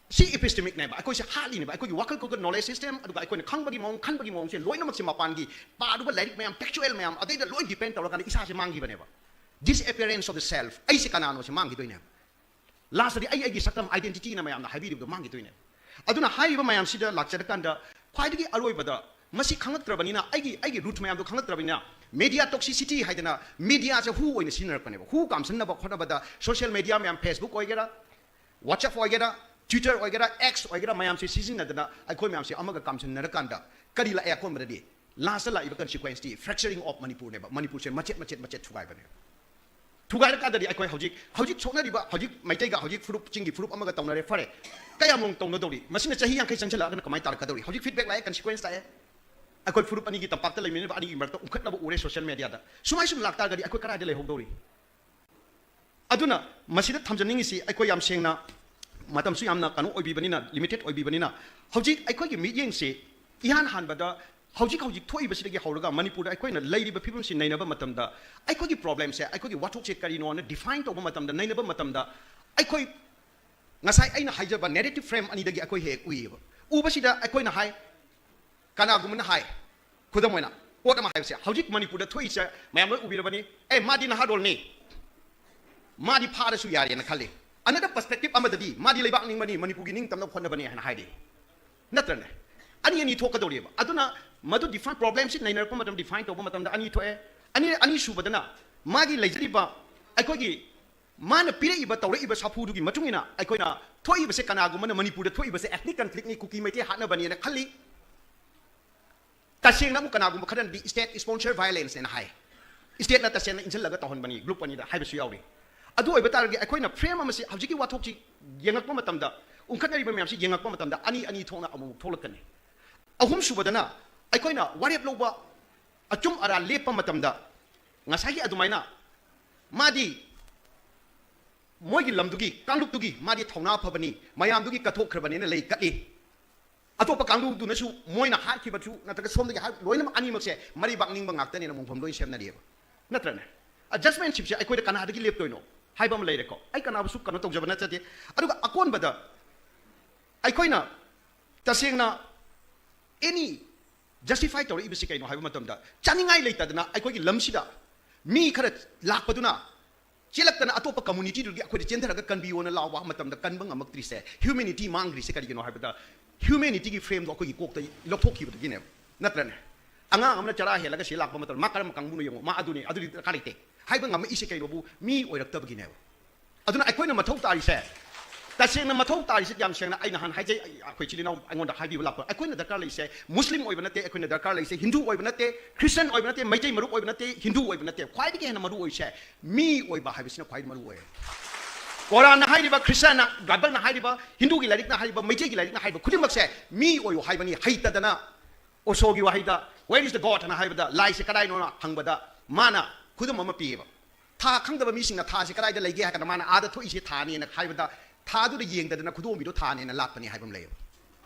ꯁꯤ ꯑꯦꯄꯤꯁꯇꯦꯃꯤꯛꯅꯦꯕ, ꯑꯩꯈꯣꯏꯁꯦ ꯍꯥꯠꯂꯤꯅꯦꯕ꯫ ꯑꯩꯈꯣꯏꯒꯤ ꯋꯥꯈꯜ ꯈꯨꯈꯟ, ꯅꯣꯂꯦꯖ ꯁꯤꯁꯇꯦꯝ, ꯑꯗꯨꯒ ꯑꯩꯈꯣꯏꯅ ꯈꯪꯕꯒꯤ ꯃꯑꯣꯡ, ꯈꯟꯕꯒꯤ ꯃꯑꯣꯡꯁꯦ ꯂꯣꯏꯅꯃꯛꯁꯦ ꯃꯄꯥꯟꯒꯤ ꯄꯥꯔꯨꯕ ꯂꯥꯏꯔꯤꯛ ꯃꯌꯥꯝ, ꯐꯦꯛꯆꯨꯑꯦꯜ ꯃꯌꯥꯝ, ꯑꯗꯩꯗ ꯂꯣꯏ ꯗꯤꯄꯦꯟ ꯇꯧꯔꯀꯥꯟꯗ ꯏꯁꯥꯁꯦ ꯃꯥꯡꯈꯤꯕꯅꯦꯕ꯫ Disappearance of the self, ꯑꯩꯁꯦ ꯀꯅꯥꯅꯣꯁꯦ ꯃꯥꯡꯈꯤꯗꯣꯏꯅꯦꯕ꯫ ꯂꯥꯁꯇꯗꯤ ꯑꯩ ꯑꯩꯒꯤ ꯁꯛꯇꯝ, identityꯅ ꯃꯌꯥꯝꯅ ꯍꯥꯏꯕꯤꯔꯤꯕꯗꯣ ꯃꯥꯡꯈꯤꯗꯣꯏꯅꯦꯕ꯫ ꯑꯗꯨꯅ ꯍꯥꯏꯔꯤꯕ ꯃꯌꯥꯝꯁꯤꯗ ꯂꯥꯛꯆꯔꯀꯥꯟꯗ ꯈ꯭ꯋꯥꯏꯗꯒꯤ ꯑꯔꯣꯏꯕꯗ ꯃꯁꯤ ꯈꯪꯉꯛꯇ꯭ꯔꯕꯅꯤꯅ, ꯑꯩꯒꯤ, ꯑꯩꯒꯤ ꯔꯨꯠ ꯃꯌꯥꯝꯗꯣ ꯈꯪꯉꯛꯇ꯭ꯔꯕꯅꯤꯅ, Media toxicity ꯍꯥꯏꯗꯅ mediaꯁꯦ ꯍꯨ ꯑꯣꯏꯅ ꯁꯤꯖꯤꯟꯅꯔꯛꯄꯅꯦꯕ꯫ ꯍꯨ ꯀꯥꯝꯁꯟꯅꯕ ꯍꯣꯠꯅꯕꯗ social media ꯃꯌꯥꯝ, Facebook ꯑꯣꯏꯒꯦꯔꯥ, WhatsApp ꯑꯣꯏꯒꯦꯔꯥ, Twitter ꯑꯣꯏꯒꯦꯔꯥ, X ꯑꯣꯏꯒꯦꯔꯥ, ꯃꯌꯥꯝꯁꯦ ꯁꯤꯖꯤꯟꯅꯗꯅ ꯑꯩꯈꯣꯏ ꯃꯌꯥꯝꯁꯦ ꯑꯃꯒ ꯀꯥꯝꯁꯟꯅꯔꯀꯥꯟꯗ ꯀꯔꯤ ꯂꯥꯛꯑꯦ ꯑꯀꯣꯟꯕꯗꯗꯤ? Lastꯇ ꯂꯥꯛꯏꯕ consequenceꯇꯤ fracturing of ꯃꯅꯤꯄꯨꯔꯅꯦꯕ꯫ ꯃꯅꯤꯄꯨꯔꯁꯦ ꯃꯆꯦꯠ ꯃꯆꯦꯠ ꯃꯆꯦꯠ ꯊꯨꯒꯥꯏꯕꯅꯦ꯫ ꯊꯨꯒꯥꯏꯔꯀꯥꯟꯗꯗꯤ ꯑꯩꯈꯣꯏ ꯍꯧꯖꯤꯛ, ꯍꯧꯖꯤꯛ ꯁꯣꯛꯅꯔꯤꯕ, ꯍꯧꯖꯤꯛ ꯃꯩꯇꯩꯒ ꯍꯧꯖꯤꯛ ꯐꯨꯔꯨꯞ, ꯆꯤꯡꯒꯤ ꯐꯨꯔꯨꯞ ꯑꯃꯒ ꯇꯧꯅꯔꯦ, ꯐꯔꯦ꯫ ꯀꯌꯥꯝ ꯇꯧꯅꯗꯧꯔꯤ? ꯃꯁꯤꯅ ꯆꯍꯤ ꯌꯥꯡꯈꯩ ꯆꯪꯁꯤꯜꯂꯛꯑꯒꯅ ꯀꯃꯥꯏꯅ ꯇꯥꯔꯛꯀꯗꯧꯔꯤ? ꯍꯧꯖꯤꯛ feedback ꯂꯥꯛꯑꯦ, consequence ꯂꯥꯛꯑꯦ꯫ ꯑꯩꯈꯣꯏ ꯐꯨꯔꯨꯞ ꯑꯅꯤꯒꯤ, ꯇꯝꯄꯥꯛꯇ ꯂꯩꯃꯤꯟꯅꯔꯤꯕ ꯑꯅꯤꯒꯤ ꯃꯔꯛꯇ ꯎꯪꯈꯠꯅꯕ ꯎꯔꯦ social mediaꯗ꯫ ꯁꯨꯃꯥꯏ ꯁꯨꯝ ꯂꯥꯛꯇꯥꯔꯒꯗꯤ ꯑꯩꯈꯣꯏ ꯀꯗꯥꯏꯗ ꯂꯩꯍꯧꯗꯧꯔꯤ? ꯑꯗꯨꯅ ꯃꯁꯤꯗ ꯊꯝꯖꯅꯤꯡꯉꯤꯁꯤ, ꯑꯩꯈꯣꯏ ꯌꯥꯝ ꯁꯦꯡꯅ, ꯃꯇꯝꯁꯨ ꯌꯥꯝꯅ ꯀꯩꯅꯣ ꯑꯣꯏꯕꯤꯕꯅꯤꯅ, limited ꯑꯣꯏꯕꯤꯕꯅꯤꯅ, ꯍꯧꯖꯤꯛ ꯑꯩꯈꯣꯏꯒꯤ ꯃꯤꯠꯌꯦꯡꯁꯤ ꯏꯍꯥꯟ ꯍꯥꯟꯕꯗ ꯍꯧꯖꯤꯛ ꯍꯧꯖꯤꯛ ꯊꯣꯛꯏꯕꯁꯤꯗꯒꯤ ꯍꯧꯔꯒ ꯃꯅꯤꯄꯨꯔꯗ ꯑꯩꯈꯣꯏꯅ ꯂꯩꯔꯤꯕ ꯐꯤꯕꯝꯁꯤ ꯅꯩꯅꯕ ꯃꯇꯝꯗ, ꯑꯩꯈꯣꯏꯒꯤ problemꯁꯦ, ꯑꯩꯈꯣꯏꯒꯤ ꯋꯥꯊꯣꯛꯁꯦ ꯀꯔꯤꯅꯣꯅ define ꯇꯧꯕ ꯃꯇꯝꯗ, ꯅꯩꯅꯕ ꯃꯇꯝꯗ, ꯑꯩꯈꯣꯏ ꯉꯁꯥꯏ ꯑꯩꯅ ꯍꯥꯏꯖꯕ narrative frame ꯑꯅꯤꯗꯒꯤ ꯑꯩꯈꯣꯏ ꯍꯦꯛ ꯎꯏꯌꯦꯕ꯫ ꯎꯕꯁꯤꯗ ꯑꯩꯈꯣꯏꯅ ꯍꯥꯏ, ꯀꯅꯥꯒꯨꯝꯕꯅ ꯍꯥꯏ, ꯈꯨꯗꯝ ꯑꯣꯏꯅ, ꯄꯣꯠ ꯑꯃ ꯍꯥꯏꯕꯁꯦ, ꯍꯧꯖꯤꯛ ꯃꯅꯤꯄꯨꯔꯗ ꯊꯣꯛꯏꯁꯦ ꯃꯌꯥꯝ ꯂꯣꯏ ꯎꯕꯤꯔꯕꯅꯤ꯫ "ꯑꯦ, ꯃꯥꯗꯤ ꯅꯍꯥꯔꯣꯜꯅꯤ, ꯃꯥꯗꯤ ꯐꯥꯔꯁꯨ ꯌꯥꯔꯦꯅ ꯈꯜꯂꯤ"꯫ Another perspective ꯑꯃꯗꯗꯤ, "ꯃꯥꯗꯤ ꯂꯩꯕꯥꯛ ꯅꯤꯡꯕꯅꯤ, ꯃꯅꯤꯄꯨꯔꯒꯤ ꯅꯤꯡꯇꯝꯅꯕ ꯍꯣꯠꯅꯕꯅꯤ" ꯍꯥꯏꯅ ꯍꯥꯏꯔꯤ꯫ ꯅꯠꯇ꯭ꯔꯅꯦ? ꯑꯅꯤ ꯑꯅꯤ ꯊꯣꯛꯀꯗꯧꯔꯤꯕ꯫ ꯑꯗꯨꯅ ꯃꯗꯨ define, problemꯁꯤ ꯅꯩꯅꯔꯛꯄ ꯃꯇꯝꯗ, define ꯇꯧꯕ ꯃꯇꯝꯗ ꯑꯅꯤ ꯊꯣꯛꯑꯦ꯫ ꯑꯅꯤ, ꯑꯅꯤꯁꯨꯕꯗꯅ ꯃꯥꯒꯤ ꯂꯩꯖꯔꯤꯕ, ꯑꯩꯈꯣꯏꯒꯤ ꯃꯥꯅ ꯄꯤꯔꯛꯏꯕ, ꯇꯧꯔꯛꯏꯕ ꯁꯥꯐꯨꯗꯨꯒꯤ ꯃꯇꯨꯡ ꯏꯟꯅ ꯑꯩꯈꯣꯏꯅ ꯊꯣꯛꯏꯕꯁꯦ, ꯀꯅꯥꯒꯨꯝꯕꯅ ꯃꯅꯤꯄꯨꯔꯗ ꯊꯣꯛꯏꯕꯁꯦ ethnic conflictꯅꯤ, ꯀꯨꯀꯤ ꯃꯩꯇꯩ ꯍꯥꯠꯅꯕꯅꯦꯅ ꯈꯜꯂꯤ꯫ ꯇꯁꯦꯡꯅ ꯑꯃꯨꯛ ꯀꯅꯥꯒꯨꯝꯕ ꯈꯔꯅꯗꯤ state sponsor violenceꯅꯦꯅ ꯍꯥꯏ꯫ Stateꯅ ꯇꯁꯦꯡꯅ ꯏꯟꯁꯤꯜꯂꯒ ꯇꯧꯍꯟꯕꯅꯤ group ꯑꯅꯤꯗ ꯍꯥꯏꯕꯁꯨ ꯌꯥꯎꯔꯤ꯫ ꯑꯗꯨ ꯑꯣꯏꯕ ꯇꯥꯔꯒꯗꯤ ꯑꯩꯈꯣꯏꯅ frame ꯑꯃꯁꯤ, ꯍꯧꯖꯤꯛꯀꯤ ꯋꯥꯊꯣꯛꯁꯤ ꯌꯦꯡꯉꯛꯄ ꯃꯇꯝꯗ, ꯎꯪꯈꯠꯅꯔꯤꯕ ꯃꯌꯥꯝꯁꯤ ꯌꯦꯡꯉꯛꯄ ꯃꯇꯝꯗ ꯑꯅꯤ ꯑꯅꯤ ꯊꯣꯛꯅ ꯑꯃꯨꯛ ꯊꯣꯛꯂꯛꯀꯅꯤ꯫ ꯑꯍꯨꯝꯁꯨꯕꯗꯅ, ꯑꯩꯈꯣꯏꯅ ꯋꯥꯔꯦꯞ ꯂꯧꯕ, ꯑꯆꯨꯝ ꯑꯔꯥꯟ ꯂꯦꯞꯄ ꯃꯇꯝꯗ, ꯉꯁꯥꯏꯒꯤ ꯑꯗꯨꯃꯥꯏꯅ ꯃꯥꯗꯤ ꯃꯣꯏꯒꯤ ꯂꯝꯗꯨꯒꯤ, ꯀꯥꯡꯂꯨꯞꯇꯨꯒꯤ ꯃꯥꯗꯤ ꯊꯧꯅꯥ ꯐꯕꯅꯤ, ꯃꯌꯥꯝꯗꯨꯒꯤ ꯀꯠꯊꯣꯛꯈ꯭ꯔꯕꯅꯤꯅ ꯂꯩ ꯀꯠꯂꯤ꯫ ꯑꯇꯣꯞꯄ ꯀꯥꯡꯂꯨꯞꯇꯨꯅꯁꯨ ꯃꯣꯏꯅ ꯍꯥꯠꯈꯤꯕꯁꯨ ꯅꯠꯇ꯭ꯔꯒ ꯁꯣꯝꯗꯒꯤ ꯍꯥꯠ-, ꯂꯣꯏꯅꯃꯛ ꯑꯅꯤꯃꯛꯁꯦ ꯃꯔꯩꯕꯥꯛ ꯅꯤꯡꯕ ꯉꯥꯛꯇꯅꯦꯅ ꯃꯣꯡꯐꯝ ꯂꯣꯏ ꯁꯦꯝꯅꯔꯤꯑꯕ꯫ ꯅꯠꯇ꯭ꯔꯅꯦ? ꯑ, judgmentshipꯁꯦ ꯑꯩꯈꯣꯏꯗ ꯀꯅꯥꯗꯒꯤ ꯂꯦꯞꯇꯣꯏꯅꯣ ꯍꯥꯏꯕ ꯑꯃ ꯂꯩꯔꯦꯀꯣ꯫ ꯑꯩ ꯀꯅꯥꯕꯨꯁꯨ ꯀꯩꯅꯣ ꯇꯧꯖꯕ ꯅꯠꯆꯗꯦ꯫ ꯑꯗꯨꯒ ꯑꯀꯣꯟꯕꯗ ꯑꯩꯈꯣꯏꯅ ꯇꯁꯦꯡꯅ any justify ꯇꯧꯔꯛꯏꯕꯁꯤ ꯀꯩꯅꯣ ꯍꯥꯏꯕ ꯃꯇꯝꯗ, ꯆꯥꯅꯤꯡꯉꯥꯏ ꯂꯩꯇꯗꯅ ꯑꯩꯈꯣꯏꯒꯤ ꯂꯝꯁꯤꯗ ꯃꯤ ꯈꯔ ꯂꯥꯛꯄꯗꯨꯅ ꯆꯦꯜꯂꯛꯇꯅ ꯑꯇꯣꯞꯄ communityꯗꯨꯒꯤ ꯑꯩꯈꯣꯏꯗ ꯆꯦꯟꯊꯔꯒ ꯀꯟꯕꯤꯌꯣꯅ ꯂꯥꯎꯕ ꯃꯇꯝꯗ ꯀꯟꯕ ꯉꯝꯃꯛꯇ꯭ꯔꯤꯁꯦ, humanity ꯃꯥꯡꯈ꯭ꯔꯤꯁꯦ ꯀꯔꯤꯒꯤꯅꯣ ꯍꯥꯏꯕꯗ, humanityꯒꯤ frameꯗꯣ ꯑꯩꯈꯣꯏꯒꯤ ꯀꯣꯛꯇ ꯂꯧꯊꯣꯛꯈꯤꯕꯗꯒꯤꯅꯦꯕ, ꯅꯠꯇ꯭ꯔꯅꯦ? ꯑꯉꯥꯡ ꯑꯃꯅ ꯆꯔꯥ ꯍꯦꯜꯂꯒ ꯁꯤ ꯂꯥꯛꯄ ꯃꯇꯝꯗ ꯃꯥ ꯀꯔꯝꯕ ꯀꯥꯡꯕꯨꯅꯣ ꯌꯦꯡꯉꯣ, ꯃꯥ ꯑꯗꯨꯅꯤ, ꯑꯗꯨꯗꯤ ꯗꯔꯀꯥꯔ ꯂꯩꯇꯦ꯫ ꯍꯥꯏꯕ ꯉꯝꯃꯛꯏꯁꯦ ꯀꯩꯅꯣꯕꯨ? ꯃꯤ ꯑꯣꯏꯔꯛꯇꯕꯒꯤꯅꯦꯕ꯫ ꯑꯗꯨꯅ ꯑꯩꯈꯣꯏꯅ ꯃꯊꯧ ꯇꯥꯔꯤꯁꯦ, ꯇꯁꯦꯡꯅ ꯃꯊꯧ ꯇꯥꯔꯤꯁꯦ, ꯌꯥꯝ ꯁꯦꯡꯅ ꯑꯩ ꯅꯍꯥꯟ ꯍꯥꯏꯖꯩ, ꯑꯩ, ꯑꯩꯈꯣꯏ ꯏꯆꯤꯜ ꯏꯅꯥꯎ ꯑꯩꯉꯣꯟꯗ ꯍꯥꯏꯕꯤꯕ ꯂꯥꯛꯄ, ꯑꯩꯈꯣꯏꯅ ꯗꯔꯀꯥꯔ ꯂꯩꯁꯦ ꯃꯨꯁꯂꯤꯝ ꯑꯣꯏꯕ ꯅꯠꯇꯦ, ꯑꯩꯈꯣꯏꯅ ꯗꯔꯀꯥꯔ ꯂꯩꯁꯦ ꯍꯤꯟꯗꯨ ꯑꯣꯏꯕ ꯅꯠꯇꯦ, ꯈ꯭ꯔꯤꯁꯇꯟ ꯑꯣꯏꯕ ꯅꯠꯇꯦ, ꯃꯩꯇꯩ ꯃꯔꯨꯞ ꯑꯣꯏꯕ ꯅꯠꯇꯦ, ꯍꯤꯟꯗꯨ ꯑꯣꯏꯕ ꯅꯠꯇꯦ꯫ ꯈ꯭ꯋꯥꯏꯗꯒꯤ ꯍꯦꯟꯅ ꯃꯔꯨ ꯑꯣꯏꯁꯦ ꯃꯤ ꯑꯣꯏꯕ ꯍꯥꯏꯕꯁꯤꯅ ꯈ꯭ꯋꯥꯏ ꯃꯔꯨ ꯑꯣꯏ꯫ ꯀꯣꯔꯥꯟꯅ ꯍꯥꯏꯔꯤꯕ, ꯈ꯭ꯔꯤꯁꯇꯟꯅ, ꯕꯥꯏꯕꯜꯅ ꯍꯥꯏꯔꯤꯕ, ꯍꯤꯟꯗꯨꯒꯤ ꯂꯥꯏꯔꯤꯛꯅ ꯍꯥꯏꯔꯤꯕ, ꯃꯩꯇꯩꯒꯤ ꯂꯥꯏꯔꯤꯛꯅ ꯍꯥꯏꯔꯤꯕ ꯈꯨꯗꯤꯡꯃꯛꯁꯦ ꯃꯤ ꯑꯣꯏꯌꯨ ꯍꯥꯏꯕꯅꯤ꯫ ꯍꯩꯇꯗꯅ ꯑꯣꯁꯣꯒꯤ ꯋꯥꯍꯩꯗ, "Where is the God?" ꯑꯅ ꯍꯥꯏꯕꯗ, "ꯂꯥꯏꯁꯦ ꯀꯗꯥꯏꯅꯣꯅ?" ꯍꯪꯕꯗ, ꯃꯥꯅ ꯈꯨꯗꯝ ꯑꯃ ꯄꯤꯌꯦꯕ꯫ ꯊꯥ ꯈꯪꯗꯕ ꯃꯤꯁꯤꯡꯅ ꯊꯥꯁꯦ ꯀꯗꯥꯏꯗ ꯂꯩꯒꯦ ꯍꯥꯏ ꯀꯥꯟꯗ, ꯃꯥꯅ, "ꯑꯥꯗ ꯊꯣꯛꯏꯁꯦ ꯊꯥꯅꯦꯅ" ꯍꯥꯏꯕꯗ, ꯊꯥꯗꯨꯗ ꯌꯦꯡꯗꯗꯅ ꯈꯨꯗꯣꯝꯕꯤꯗꯣ ꯊꯥꯅꯦꯅ ꯂꯥꯛꯄꯅꯤ ꯍꯥꯏꯕ ꯑꯃ ꯂꯩꯌꯦꯕ꯫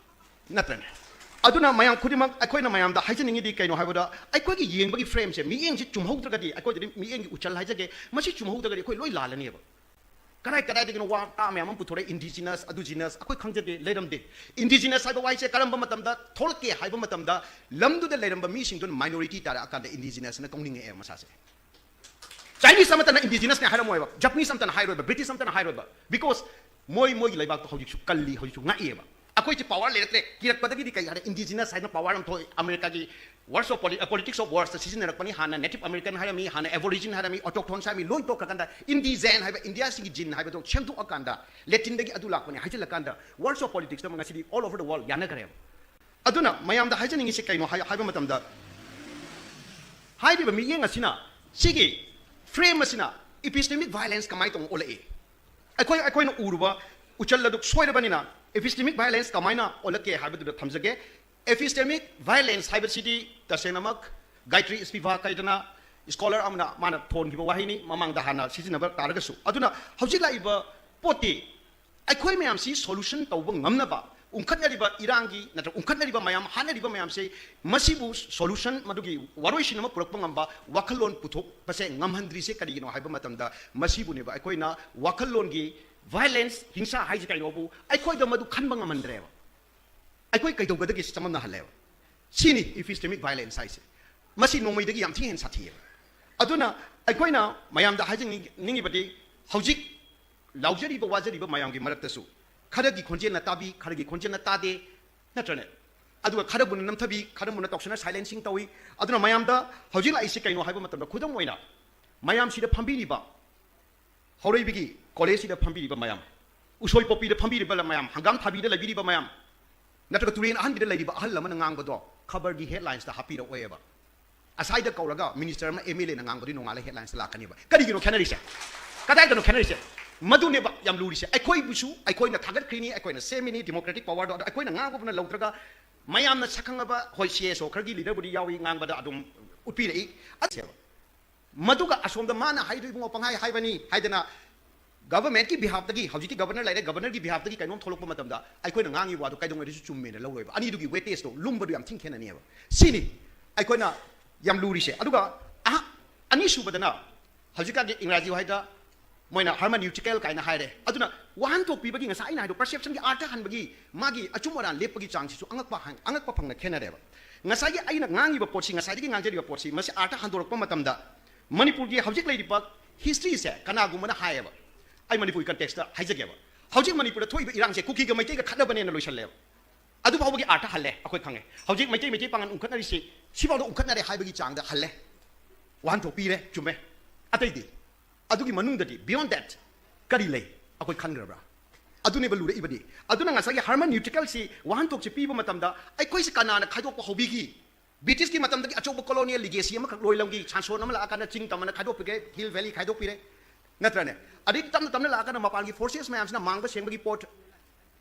ꯅꯠꯇ꯭ꯔꯅꯦ? ꯑꯗꯨꯅ ꯃꯌꯥꯝ ꯈꯨꯗꯤꯡꯃꯛ, ꯑꯩꯈꯣꯏꯅ ꯃꯌꯥꯝꯗ ꯍꯥꯏꯖꯅꯤꯡꯉꯤꯗꯤ ꯀꯩꯅꯣ ꯍꯥꯏꯕꯗ, ꯑꯩꯈꯣꯏꯒꯤ ꯌꯦꯡꯕꯒꯤ ꯐ꯭ꯔꯦꯝꯁꯦ, ꯃꯤꯠꯌꯦꯡꯁꯤ ꯆꯨꯝꯍꯧꯗ꯭ꯔꯒꯗꯤ, ꯑꯩꯈꯣꯏꯗꯗꯤ ꯃꯤꯠꯌꯦꯡꯒꯤ ꯎꯆꯜ ꯍꯥꯏꯖꯒꯦ, ꯃꯁꯤ ꯆꯨꯝꯍꯧꯗ꯭ꯔꯒꯗꯤ ꯑꯩꯈꯣꯏ ꯂꯣꯏ ꯂꯥꯜꯂꯅꯦꯕ꯫ ꯀꯗꯥꯏ ꯀꯗꯥꯏꯗꯒꯤꯅꯣ ꯋꯥ ꯇꯥ ꯃꯌꯥꯝ ꯑꯃ ꯄꯨꯊꯣꯔꯛꯑꯦ, ꯏꯟꯗꯤꯖꯤꯅꯁ, ꯑꯗꯨ ꯖꯤꯅꯁ, ꯑꯩꯈꯣꯏ ꯈꯪꯖꯗꯦ, ꯂꯩꯔꯝꯗꯦ꯫ ꯏꯟꯗꯤꯖꯤꯅꯁ ꯍꯥꯏꯕ ꯋꯥꯍꯩꯁꯦ ꯀꯔꯝꯕ ꯃꯇꯝꯗ ꯊꯣꯛꯂꯛꯀꯦ ꯍꯥꯏꯕ ꯃꯇꯝꯗ, ꯂꯝꯗꯨꯗ ꯂꯩꯔꯝꯕ ꯃꯤꯁꯤꯡꯗꯨꯅ ꯃꯥꯏꯅꯣꯔꯤꯇꯤ ꯇꯥꯔꯛꯑꯀꯥꯟꯗ ꯏꯟꯗꯤꯖꯤꯅꯁꯅ ꯀꯧꯅꯤꯡꯉꯛꯑꯦ ꯃꯁꯥꯁꯦ꯫ ꯆꯥꯏꯅꯤꯁ ꯑꯃꯠꯇꯅ ꯏꯟꯗꯤꯖꯤꯅꯁꯅꯦ ꯍꯥꯏꯔꯝꯃꯣꯏꯕ, ꯖꯄꯅꯤꯁ ꯑꯃꯠꯇꯅ ꯍꯥꯏꯔꯣꯏꯕ, ꯕ꯭ꯔꯤꯇꯤꯁ ꯑꯃꯠꯇꯅ ꯍꯥꯏꯔꯣꯏꯕ, because ꯃꯣꯏ, ꯃꯣꯏꯒꯤ ꯂꯩꯕꯥꯛꯇꯣ ꯍꯧꯖꯤꯛꯁꯨ ꯀꯜꯂꯤ, ꯍꯧꯖꯤꯛꯁꯨ ꯉꯥꯛꯏꯑꯕ꯫ ꯑꯩꯈꯣꯏꯁꯦ ꯄꯋꯥꯔ ꯂꯩꯔꯛꯇ꯭ꯔꯦ, ꯀꯤꯔꯛꯄꯗꯒꯤꯗꯤ ꯀꯩ ꯍꯥꯏꯔꯦ, ꯏꯟꯗꯤꯖꯤꯅꯁ ꯍꯥꯏꯅ ꯄꯋꯥꯔ ꯑꯃ ꯊꯣꯛꯑꯦ꯫ ꯑꯃꯦꯔꯤꯀꯥꯒꯤ Words of Poli-, Politics of Words ꯁꯤꯖꯤꯟꯅꯔꯛꯄꯅꯤ꯫ ꯍꯥꯟꯅ ꯅꯦꯇꯤꯚ ꯑꯃꯦꯔꯤꯀꯟ ꯍꯥꯏꯔꯝꯃꯤ, ꯍꯥꯟꯅ ꯑꯦꯕꯣꯔꯤꯖꯤꯟ ꯍꯥꯏꯔꯝꯃꯤ, ꯑꯣꯇꯣꯛꯊꯣꯟꯁ ꯍꯥꯏꯔꯝꯃꯤ, ꯂꯣꯏ ꯇꯣꯛꯈ꯭ꯔꯀꯥꯟꯗ ꯏꯟꯗꯤꯖꯦꯟ ꯍꯥꯏꯕ, ꯏꯟꯗꯤꯌꯥꯁꯤꯡꯒꯤ ꯖꯤꯟ ꯍꯥꯏꯕꯗꯣ ꯁꯦꯝꯗꯣꯛꯑꯀꯥꯟꯗ, ꯂꯦꯇꯤꯟꯗꯒꯤ ꯑꯗꯨ ꯂꯥꯛꯄꯅꯤ ꯍꯥꯏꯖꯤꯜꯂꯀꯥꯟꯗ, Words of Politics ꯇ ꯉꯁꯤꯗꯤ all over the world ꯌꯥꯅꯈ꯭ꯔꯦꯕ꯫ ꯑꯗꯨꯅ ꯃꯌꯥꯝꯗ ꯍꯥꯏꯖꯅꯤꯡꯉꯤꯁꯤ ꯀꯩꯅꯣ ꯍꯥꯏ-, ꯍꯥꯏꯕ ꯃꯇꯝꯗ, ꯍꯥꯏꯔꯤꯕ ꯃꯤꯠꯌꯦꯡ ꯑꯁꯤꯅ, ꯁꯤꯒꯤ ꯐ꯭ꯔꯦꯝ ꯑꯁꯤꯅ ꯏꯄꯤꯁꯇꯦꯃꯤꯛ ꯚꯥꯏꯂꯦꯟꯁ ꯀꯃꯥꯏꯅ ꯇꯧꯅ ꯑꯣꯜꯂꯛꯏ? ꯑꯩꯈꯣꯏ, ꯑꯩꯈꯣꯏꯅ ꯎꯔꯨꯕ ꯎꯆꯜ ꯑꯗꯨ ꯁꯣꯏꯔꯕꯅꯤꯅ, ꯏꯄꯤꯁꯇꯦꯃꯤꯛ ꯚꯥꯏꯂꯦꯟꯁ ꯀꯃꯥꯏꯅ ꯑꯣꯜꯂꯛꯀꯦ ꯍꯥꯏꯕꯗꯨꯗ ꯊꯝꯖꯒꯦ꯫ ꯏꯄꯤꯁꯇꯦꯃꯤꯛ ꯚꯥꯏꯂꯦꯟꯁ ꯍꯥꯏꯕꯁꯤꯗꯤ ꯇꯁꯦꯡꯅꯃꯛ ꯒꯥꯏꯇ꯭ꯔꯤ ꯁ꯭ꯄꯤꯚꯥꯛ ꯍꯥꯏꯗꯅ ꯁ꯭ꯀꯣꯂꯔ ꯑꯃꯅ ꯃꯥꯅ ꯊꯣꯟꯈꯤꯕ ꯋꯥꯍꯩꯅꯤ, ꯃꯃꯥꯡꯗ ꯍꯥꯟꯅ ꯁꯤꯖꯤꯟꯅꯕ ꯇꯥꯔꯒꯁꯨ꯫ ꯑꯗꯨꯅ ꯍꯧꯖꯤꯛ ꯂꯥꯛꯏꯕ ꯄꯣꯠꯇꯤ ꯑꯩꯈꯣꯏ ꯃꯌꯥꯝꯁꯤ ꯁꯣꯂꯨꯁꯟ ꯇꯧꯕ ꯉꯝꯅꯕ, ꯎꯪꯈꯠꯅꯔꯤꯕ ꯏꯔꯥꯡꯒꯤ ꯅꯠꯇ꯭ꯔꯒ ꯎꯪꯈꯠꯅꯔꯤꯕ ꯃꯌꯥꯝ, ꯍꯥꯠꯅꯔꯤꯕ ꯃꯌꯥꯝꯁꯦ, ꯃꯁꯤꯕꯨ ꯁꯣꯂꯨꯁꯟ, ꯃꯗꯨꯒꯤ ꯋꯥꯔꯣꯏꯁꯤꯟ ꯑꯃ ꯄꯨꯔꯛꯄ ꯉꯝꯕ ꯋꯥꯈꯜꯂꯣꯟ ꯄꯨꯊꯣꯛꯄꯁꯦ ꯉꯝꯍꯟꯗ꯭ꯔꯤꯁꯦ ꯀꯔꯤꯒꯤꯅꯣ ꯍꯥꯏꯕ ꯃꯇꯝꯗ, ꯃꯁꯤꯕꯨꯅꯦꯕ ꯑꯩꯈꯣꯏꯅ ꯋꯥꯈꯜꯂꯣꯟꯒꯤ ꯚꯥꯏꯂꯦꯟꯁ, ꯍꯤꯡꯁꯥ ꯍꯥꯏꯁꯤ ꯀꯩꯅꯣꯕꯨ ꯑꯩꯈꯣꯏꯗ ꯃꯗꯨ ꯈꯟꯕ ꯉꯝꯍꯟꯗ꯭ꯔꯦꯕ꯫ ꯑꯩꯈꯣꯏ ꯀꯩꯗꯧꯒꯗꯒꯦ ꯁꯤ ꯆꯃꯝꯅꯍꯜꯂꯦꯕ꯫ ꯁꯤꯅꯤ ꯏꯄꯤꯁꯇꯦꯃꯤꯛ ꯚꯥꯏꯂꯦꯟꯁ ꯍꯥꯏꯁꯦ꯫ ꯃꯁꯤ ꯅꯣꯡꯃꯩꯗꯒꯤ ꯌꯥꯝ ꯊꯤ ꯍꯦꯟꯅ ꯁꯥꯊꯤꯑꯕ꯫ ꯑꯗꯨꯅ ꯑꯩꯈꯣꯏꯅ ꯃꯌꯥꯝꯗ ꯍꯥꯏꯖꯅꯤꯡꯉꯤꯕꯗꯤ, ꯍꯧꯖꯤꯛ ꯂꯥꯎꯖꯔꯤꯕ ꯋꯥꯖꯔꯤꯕ ꯃꯌꯥꯝꯒꯤ ꯃꯔꯛꯇꯁꯨ ꯈꯔꯒꯤ ꯈꯣꯟꯖꯦꯜꯅ ꯇꯥꯕꯤ, ꯈꯔꯒꯤ ꯈꯣꯟꯖꯦꯜꯅ ꯇꯥꯗꯦ, ꯅꯠꯇ꯭ꯔꯅꯦ? ꯑꯗꯨꯒ ꯈꯔꯕꯨꯅ ꯅꯝꯊꯕꯤ, ꯈꯔꯕꯨꯅ ꯇꯧꯁꯟꯅ silencing ꯇꯧꯏ꯫ ꯑꯗꯨꯅ ꯃꯌꯥꯝꯗ ꯍꯧꯖꯤꯛ ꯂꯥꯛꯏꯁꯤ ꯀꯩꯅꯣ ꯍꯥꯏꯕ ꯃꯇꯝꯗ, ꯈꯨꯗꯝ ꯑꯣꯏꯅ ꯃꯌꯥꯝꯁꯤꯗ ꯐꯝꯕꯤꯔꯤꯕ ꯍꯧꯔꯩꯕꯤꯒꯤ ꯀꯣꯂꯦꯖꯁꯤꯗ ꯐꯝꯕꯤꯔꯤꯕ ꯃꯌꯥꯝ, ꯎꯁꯣꯏ ꯄꯣꯛꯄꯤꯗ ꯐꯝꯕꯤꯔꯤꯕ ꯃꯌꯥꯝ, ꯍꯪꯒꯥꯝ ꯊꯥꯕꯤꯗ ꯂꯩꯕꯤꯔꯤꯕ ꯃꯌꯥꯝ, ꯅꯠꯇ꯭ꯔꯒ ꯇꯨꯔꯦꯟ ꯑꯍꯟꯕꯤꯗ ꯂꯩꯔꯤꯕ ꯑꯍꯜ ꯑꯃꯅ ꯉꯥꯡꯕꯗꯣ ꯈꯕꯔꯒꯤ headlinesꯇ ꯍꯥꯞꯄꯤꯔꯛꯑꯣꯏꯕ꯫ ꯑꯁꯥꯏꯗ ꯀꯧꯔꯒ minister ꯑꯃ, MLAꯅ ꯉꯥꯡꯕꯗꯤ ꯅꯣꯡꯉꯥꯜꯂ headlinesꯇ ꯂꯥꯛꯀꯅꯤꯕ꯫ ꯀꯔꯤꯒꯤꯅꯣ ꯈꯦꯠꯅꯔꯤꯁꯦ? ꯀꯗꯥꯏꯗꯅꯣ ꯈꯦꯠꯅꯔꯤꯁꯦ? ꯃꯗꯨꯅꯦꯕ ꯌꯥꯝ ꯂꯨꯔꯤꯁꯦ꯫ ꯑꯩꯈꯣꯏꯕꯨꯁꯨ ꯑꯩꯈꯣꯏꯅ ꯊꯥꯒꯠꯈ꯭ꯔꯤꯅꯤ, ꯑꯩꯈꯣꯏꯅ ꯁꯦꯝꯃꯤꯅꯤ, democratic powerꯗꯣ, ꯑꯗꯣ ꯑꯩꯈꯣꯏꯅ ꯉꯥꯡꯕꯕꯨꯅ ꯂꯧꯗ꯭ꯔꯒ ꯃꯌꯥꯝꯅ ꯁꯛꯈꯪꯉꯕ, ꯍꯣꯏ, CSO ꯈꯔꯒꯤ leaderꯕꯨꯗꯤ ꯌꯥꯎꯏ ꯉꯥꯡꯕꯗ ꯑꯗꯨꯝ ꯎꯠꯄꯤꯔꯛꯏ꯫ ꯑꯗꯨ ꯃꯗꯨꯒ ꯑꯁꯣꯝꯗ ꯃꯥꯅ ꯍꯥꯏꯗꯣ ꯏꯕꯨꯡꯉꯣ ꯄꯪꯍꯥꯏ ꯍꯥꯏꯕꯅꯤ ꯍꯥꯏꯗꯅ governmentꯀꯤ behalfꯇꯒꯤ, ꯍꯧꯖꯤꯛꯇꯤ governor ꯂꯩꯔꯦ, governorꯒꯤ behalfꯇꯒꯤ ꯀꯩꯅꯣꯝ ꯊꯣꯛꯂꯛꯄ ꯃꯇꯝꯗ ꯑꯩꯈꯣꯏꯅ ꯉꯥꯡꯉꯤꯕ ꯋꯥꯗꯣ ꯀꯩꯗꯧꯉꯩꯗꯁꯨ ꯆꯨꯝꯃꯦꯅ ꯂꯧꯔꯣꯏꯕ꯫ ꯑꯅꯤꯗꯨꯒꯤ weightagaeꯗꯣ ꯂꯨꯝꯕꯗꯣ ꯌꯥꯝ ꯊꯤꯅ ꯈꯦꯠꯅꯅꯦꯕ꯫ ꯁꯤꯅꯤ ꯑꯩꯈꯣꯏꯅ ꯌꯥꯝ ꯂꯨꯔꯤꯁꯦ꯫ ꯑꯗꯨꯒ ꯑꯍ-, ꯑꯅꯤꯁꯨꯕꯗꯅ ꯍꯧꯖꯤꯛꯀꯥꯟꯒꯤ ꯏꯪꯒ꯭ꯔꯥꯖꯤ ꯋꯥꯍꯩꯗ ꯃꯣꯏꯅ hermeneutical ꯀꯥꯏꯅ ꯍꯥꯏꯔꯦ꯫ ꯑꯗꯨꯅ ꯋꯥꯍꯟꯊꯣꯛ ꯄꯤꯕꯒꯤ ꯉꯁꯥꯏ ꯑꯩꯅ ꯍꯥꯏꯗꯣ perceptionꯒꯤ ꯑꯥꯔꯊ ꯍꯟꯕꯒꯤ ꯃꯥꯒꯤ ꯑꯆꯨꯝ ꯑꯔꯥꯟ ꯂꯦꯞꯄꯒꯤ ꯆꯥꯡꯁꯤꯁꯨ ꯑꯉꯛꯄ ꯍꯪ-, ꯑꯉꯛꯄ ꯐꯪꯅ ꯈꯦꯠꯅꯔꯦꯕ꯫ ꯉꯁꯥꯏꯒꯤ ꯑꯩꯅ ꯉꯥꯡꯉꯤꯕ ꯄꯣꯠꯁꯤ, ꯉꯁꯥꯏꯗꯒꯤ ꯉꯥꯡꯖꯔꯤꯕ ꯄꯣꯠꯁꯤ, ꯃꯁꯤ ꯑꯥꯔꯊ ꯍꯟꯗꯣꯔꯛꯄ ꯃꯇꯝꯗ ꯃꯅꯤꯄꯨꯔꯒꯤ ꯍꯧꯖꯤꯛ ꯂꯩꯔꯤꯕ historyꯁꯦ ꯀꯅꯥꯒꯨꯝꯕꯅ ꯍꯥꯏꯌꯦꯕ, ꯑꯩ ꯃꯅꯤꯄꯨꯔꯒꯤ contextꯇ ꯍꯥꯏꯖꯒꯦꯕ, ꯍꯧꯖꯤꯛ ꯃꯅꯤꯄꯨꯔꯗ ꯊꯣꯛꯏꯕ ꯏꯔꯥꯡꯁꯦ ꯀꯨꯀꯤꯒ ꯃꯩꯇꯩꯒ ꯈꯠꯅꯕꯅꯦꯅ ꯂꯣꯏꯁꯜꯂꯦꯕ꯫ ꯑꯗꯨ ꯐꯥꯎꯕꯒꯤ ꯑꯥꯔꯊ ꯍꯜꯂꯦ, ꯑꯩꯈꯣꯏ ꯈꯪꯉꯦ꯫ ꯍꯧꯖꯤꯛ ꯃꯩꯇꯩ, ꯃꯩꯇꯩ ꯄꯥꯉꯜ ꯎꯪꯈꯠꯅꯔꯤꯁꯤ ꯁꯤꯐꯥꯎꯗ ꯎꯪꯈꯠꯅꯔꯦ ꯍꯥꯏꯕꯒꯤ ꯆꯥꯡꯗ ꯍꯜꯂꯦ, ꯋꯥꯍꯟꯊꯣꯛ ꯄꯤꯔꯦ, ꯆꯨꯝꯃꯦ꯫ ꯑꯇꯩꯗꯤ ꯑꯗꯨꯒꯤ ꯃꯅꯨꯡꯗꯗꯤ, beyond that, ꯀꯔꯤ ꯂꯩ ꯑꯩꯈꯣꯏ ꯈꯟꯈ꯭ꯔꯕ꯭ꯔꯥ? ꯑꯗꯨꯅꯦꯕ ꯂꯨꯔꯛꯏꯕꯗꯤ꯫ ꯑꯗꯨꯅ ꯉꯁꯥꯏꯒꯤ hermeneutical ꯁꯤ ꯋꯥꯍꯟꯊꯣꯛꯁꯤ ꯄꯤꯕ ꯃꯇꯝꯗ ꯑꯩꯈꯣꯏꯁꯤ ꯀꯅꯥꯅ ꯈꯥꯏꯗꯣꯛꯄ ꯍꯧꯕꯤꯈꯤ? ꯕ꯭ꯔꯤꯇꯤꯁꯀꯤ ꯃꯇꯝꯗꯒꯤ ꯑꯆꯧꯕ colonial legacy ꯑꯃꯈꯛ ꯂꯣꯏꯂꯝꯒꯤ, ꯁꯥꯟꯁꯣꯟ ꯑꯃ ꯂꯥꯛꯑꯀꯥꯟꯗ ꯆꯤꯡ ꯇꯝ ꯑꯅ ꯈꯥꯏꯗꯣꯛꯄꯤꯔꯦ, hill valley ꯈꯥꯏꯗꯣꯛꯄꯤꯔꯦ, ꯅꯠꯇ꯭ꯔꯅꯦ? ꯑꯗꯩ ꯇꯞꯅ ꯇꯞꯅ ꯂꯥꯛꯑꯀꯥꯟꯗ ꯃꯄꯥꯟꯒꯤ forces ꯃꯌꯥꯝꯁꯤꯅ ꯃꯥꯡꯕ ꯁꯦꯡꯕꯒꯤ ꯄꯣꯠ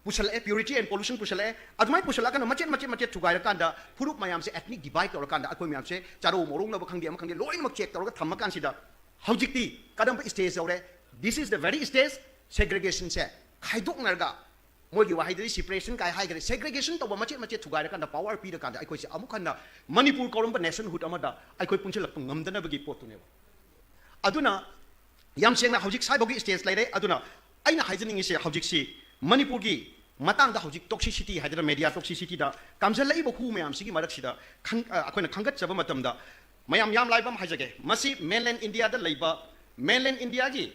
ꯄꯨꯁꯜꯂꯛꯑꯦ, purity and pollution ꯄꯨꯁꯜꯂꯛꯑꯦ꯫ ꯑꯗꯨꯃꯥꯏꯅ ꯄꯨꯁꯜꯂꯛꯑꯀꯥꯟꯗ ꯃꯆꯦꯠ ꯃꯆꯦꯠ ꯃꯆꯦꯠ ꯊꯨꯒꯥꯏꯔꯀꯥꯟꯗ ꯐꯨꯔꯨꯞ ꯃꯌꯥꯝꯁꯦ ethnic divide ꯇꯧꯔꯀꯥꯟꯗ ꯑꯩꯈꯣꯏ ꯃꯌꯥꯝꯁꯦ ꯆꯥꯔꯧ ꯃꯣꯔꯧꯅꯕ ꯈꯪꯗꯦ, ꯑꯃ ꯈꯪꯗꯦ, ꯂꯣꯏꯅꯃꯛ check ꯇꯧꯔꯒ ꯊꯝꯃꯀꯥꯟꯁꯤꯗ ꯍꯧꯖꯤꯛꯇꯤ ꯀꯔꯝꯕ stage ꯌꯧꯔꯦ? This is the very stage segregationꯁꯦ ꯈꯥꯏꯗꯣꯛꯅꯔꯒ, ꯃꯣꯏꯒꯤ ꯋꯥꯍꯩꯗꯗꯤ separation ꯀꯥꯏ ꯍꯥꯏꯈ꯭ꯔꯦ, segregation ꯇꯧꯕ ꯃꯆꯦꯠ ꯃꯆꯦꯠ ꯊꯨꯒꯥꯏꯔꯀꯥꯟꯗ power ꯄꯤꯔꯀꯥꯟꯗ ꯑꯩꯈꯣꯏꯁꯦ ꯑꯃꯨꯛ ꯍꯟꯅ ꯃꯅꯤꯄꯨꯔ ꯀꯧꯔꯝꯕ nationhood ꯑꯃꯗ ꯑꯩꯈꯣꯏ ꯄꯨꯟꯁꯤꯜꯂꯛꯄ ꯉꯝꯗꯅꯕꯒꯤ ꯄꯣꯠꯇꯨꯅꯦꯕ꯫ ꯑꯗꯨꯅ ꯌꯥꯝ ꯁꯦꯡꯅ ꯍꯧꯖꯤꯛ ꯁ꯭ꯋꯥꯏꯐꯥꯎꯒꯤ stage ꯂꯩꯔꯦ꯫ ꯑꯗꯨꯅ ꯑꯩꯅ ꯍꯥꯏꯖꯅꯤꯡꯉꯤꯁꯦ, ꯍꯧꯖꯤꯛꯁꯤ ꯃꯅꯤꯄꯨꯔꯒꯤ ꯃꯇꯥꯡꯗ ꯍꯧꯖꯤꯛ toxicity ꯍꯥꯏꯗꯅ, media toxicityꯗ ꯀꯥꯝꯖꯜꯂꯛꯏꯕ ꯍꯨ ꯃꯌꯥꯝꯁꯤꯒꯤ ꯃꯔꯛꯁꯤꯗ ꯈꯪ-, ꯑ, ꯑꯩꯈꯣꯏꯅ ꯈꯟꯒꯠꯆꯕ ꯃꯇꯝꯗ ꯃꯌꯥꯝ ꯌꯥꯝ ꯂꯥꯏꯕ ꯑꯃ ꯍꯥꯏꯖꯒꯦ꯫ ꯃꯁꯤ mainland Indiaꯗ ꯂꯩꯕ, mainland Indiaꯒꯤ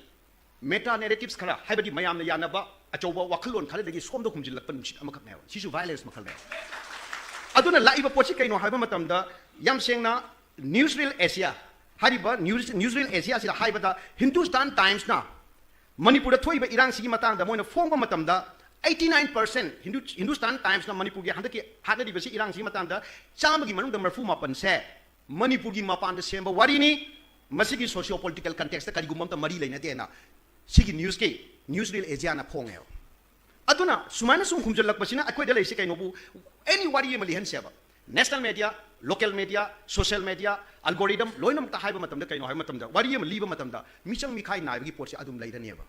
meta narratives ꯈꯔ, ꯍꯥꯏꯕꯗꯤ ꯃꯌꯥꯝꯅ ꯌꯥꯅꯕ ꯑꯆꯧꯕ ꯋꯥꯈꯜꯂꯣꯟ ꯈꯔꯗꯒꯤ ꯁꯣꯝꯗ ꯍꯨꯝꯖꯤꯜꯂꯛꯄ ꯅꯨꯡꯁꯤꯠ ꯑꯃꯈꯛꯅꯦꯕ꯫ ꯁꯤꯁꯨ violence ꯃꯈꯜꯅꯦꯕ꯫ ꯑꯗꯨꯅ ꯂꯥꯛꯏꯕ ꯄꯣꯠꯁꯤ ꯀꯩꯅꯣ ꯍꯥꯏꯕ ꯃꯇꯝꯗ, ꯌꯥꯝ ꯁꯦꯡꯅ, Newsreel Asia ꯍꯥꯏꯔꯤꯕ news, Newsreel Asia ꯑꯁꯤꯗ ꯍꯥꯏꯕꯗ, Hindustan Timesꯅ ꯃꯅꯤꯄꯨꯔꯗ ꯊꯣꯛꯏꯕ ꯏꯔꯥꯡꯁꯤꯒꯤ ꯃꯇꯥꯡꯗ ꯃꯣꯏꯅ ꯐꯣꯡꯕ ꯃꯇꯝꯗ, eighty nine percent, Hindu, Hindustan Timesꯅ ꯃꯅꯤꯄꯨꯔꯒꯤ ꯍꯟꯗꯛꯀꯤ ꯍꯥꯠꯅꯔꯤꯕꯁꯤ, ꯏꯔꯥꯡꯁꯤꯒꯤ ꯃꯇꯥꯡꯗ ꯆꯥꯝꯃꯒꯤ ꯃꯅꯨꯡꯗ ꯃꯔꯤꯐꯨ ꯃꯥꯄꯟꯁꯦ ꯃꯅꯤꯄꯨꯔꯒꯤ ꯃꯄꯥꯟꯗ ꯁꯦꯝꯕ ꯋꯥꯔꯤꯅꯤ, ꯃꯁꯤꯒꯤ socio political contextꯇ ꯀꯔꯤꯒꯨꯝꯕ ꯑꯝꯇ ꯃꯔꯤ ꯂꯩꯅꯗꯦꯅ ꯁꯤꯒꯤ newsꯀꯤ, Newsreel Asiaꯅ ꯐꯣꯡꯉꯦꯕ꯫ ꯑꯗꯨꯅ ꯁꯨꯃꯥꯏꯅ ꯁꯨꯝ ꯈꯨꯝꯖꯤꯜꯂꯛꯄꯁꯤꯅ ꯑꯩꯈꯣꯏꯗ ꯂꯩꯔꯤꯁꯤ ꯀꯩꯅꯣꯕꯨ, any ꯋꯥꯔꯤ ꯑꯃ ꯂꯤꯍꯟꯁꯦꯕ, national media, local media, social media, algorithm ꯂꯣꯏꯅꯃꯛꯇ ꯍꯥꯏꯕ ꯃꯇꯝꯗ, ꯀꯩꯅꯣ ꯍꯥꯏꯕ ꯃꯇꯝꯗ, ꯋꯥꯔꯤ ꯑꯃ ꯂꯤꯕ ꯃꯇꯝꯗ ꯃꯤꯆꯪ ꯃꯤꯈꯥꯏ ꯅꯥꯏꯕꯒꯤ ꯄꯣꯠꯁꯦ ꯑꯗꯨꯝ ꯂꯩꯔꯅꯦꯕ,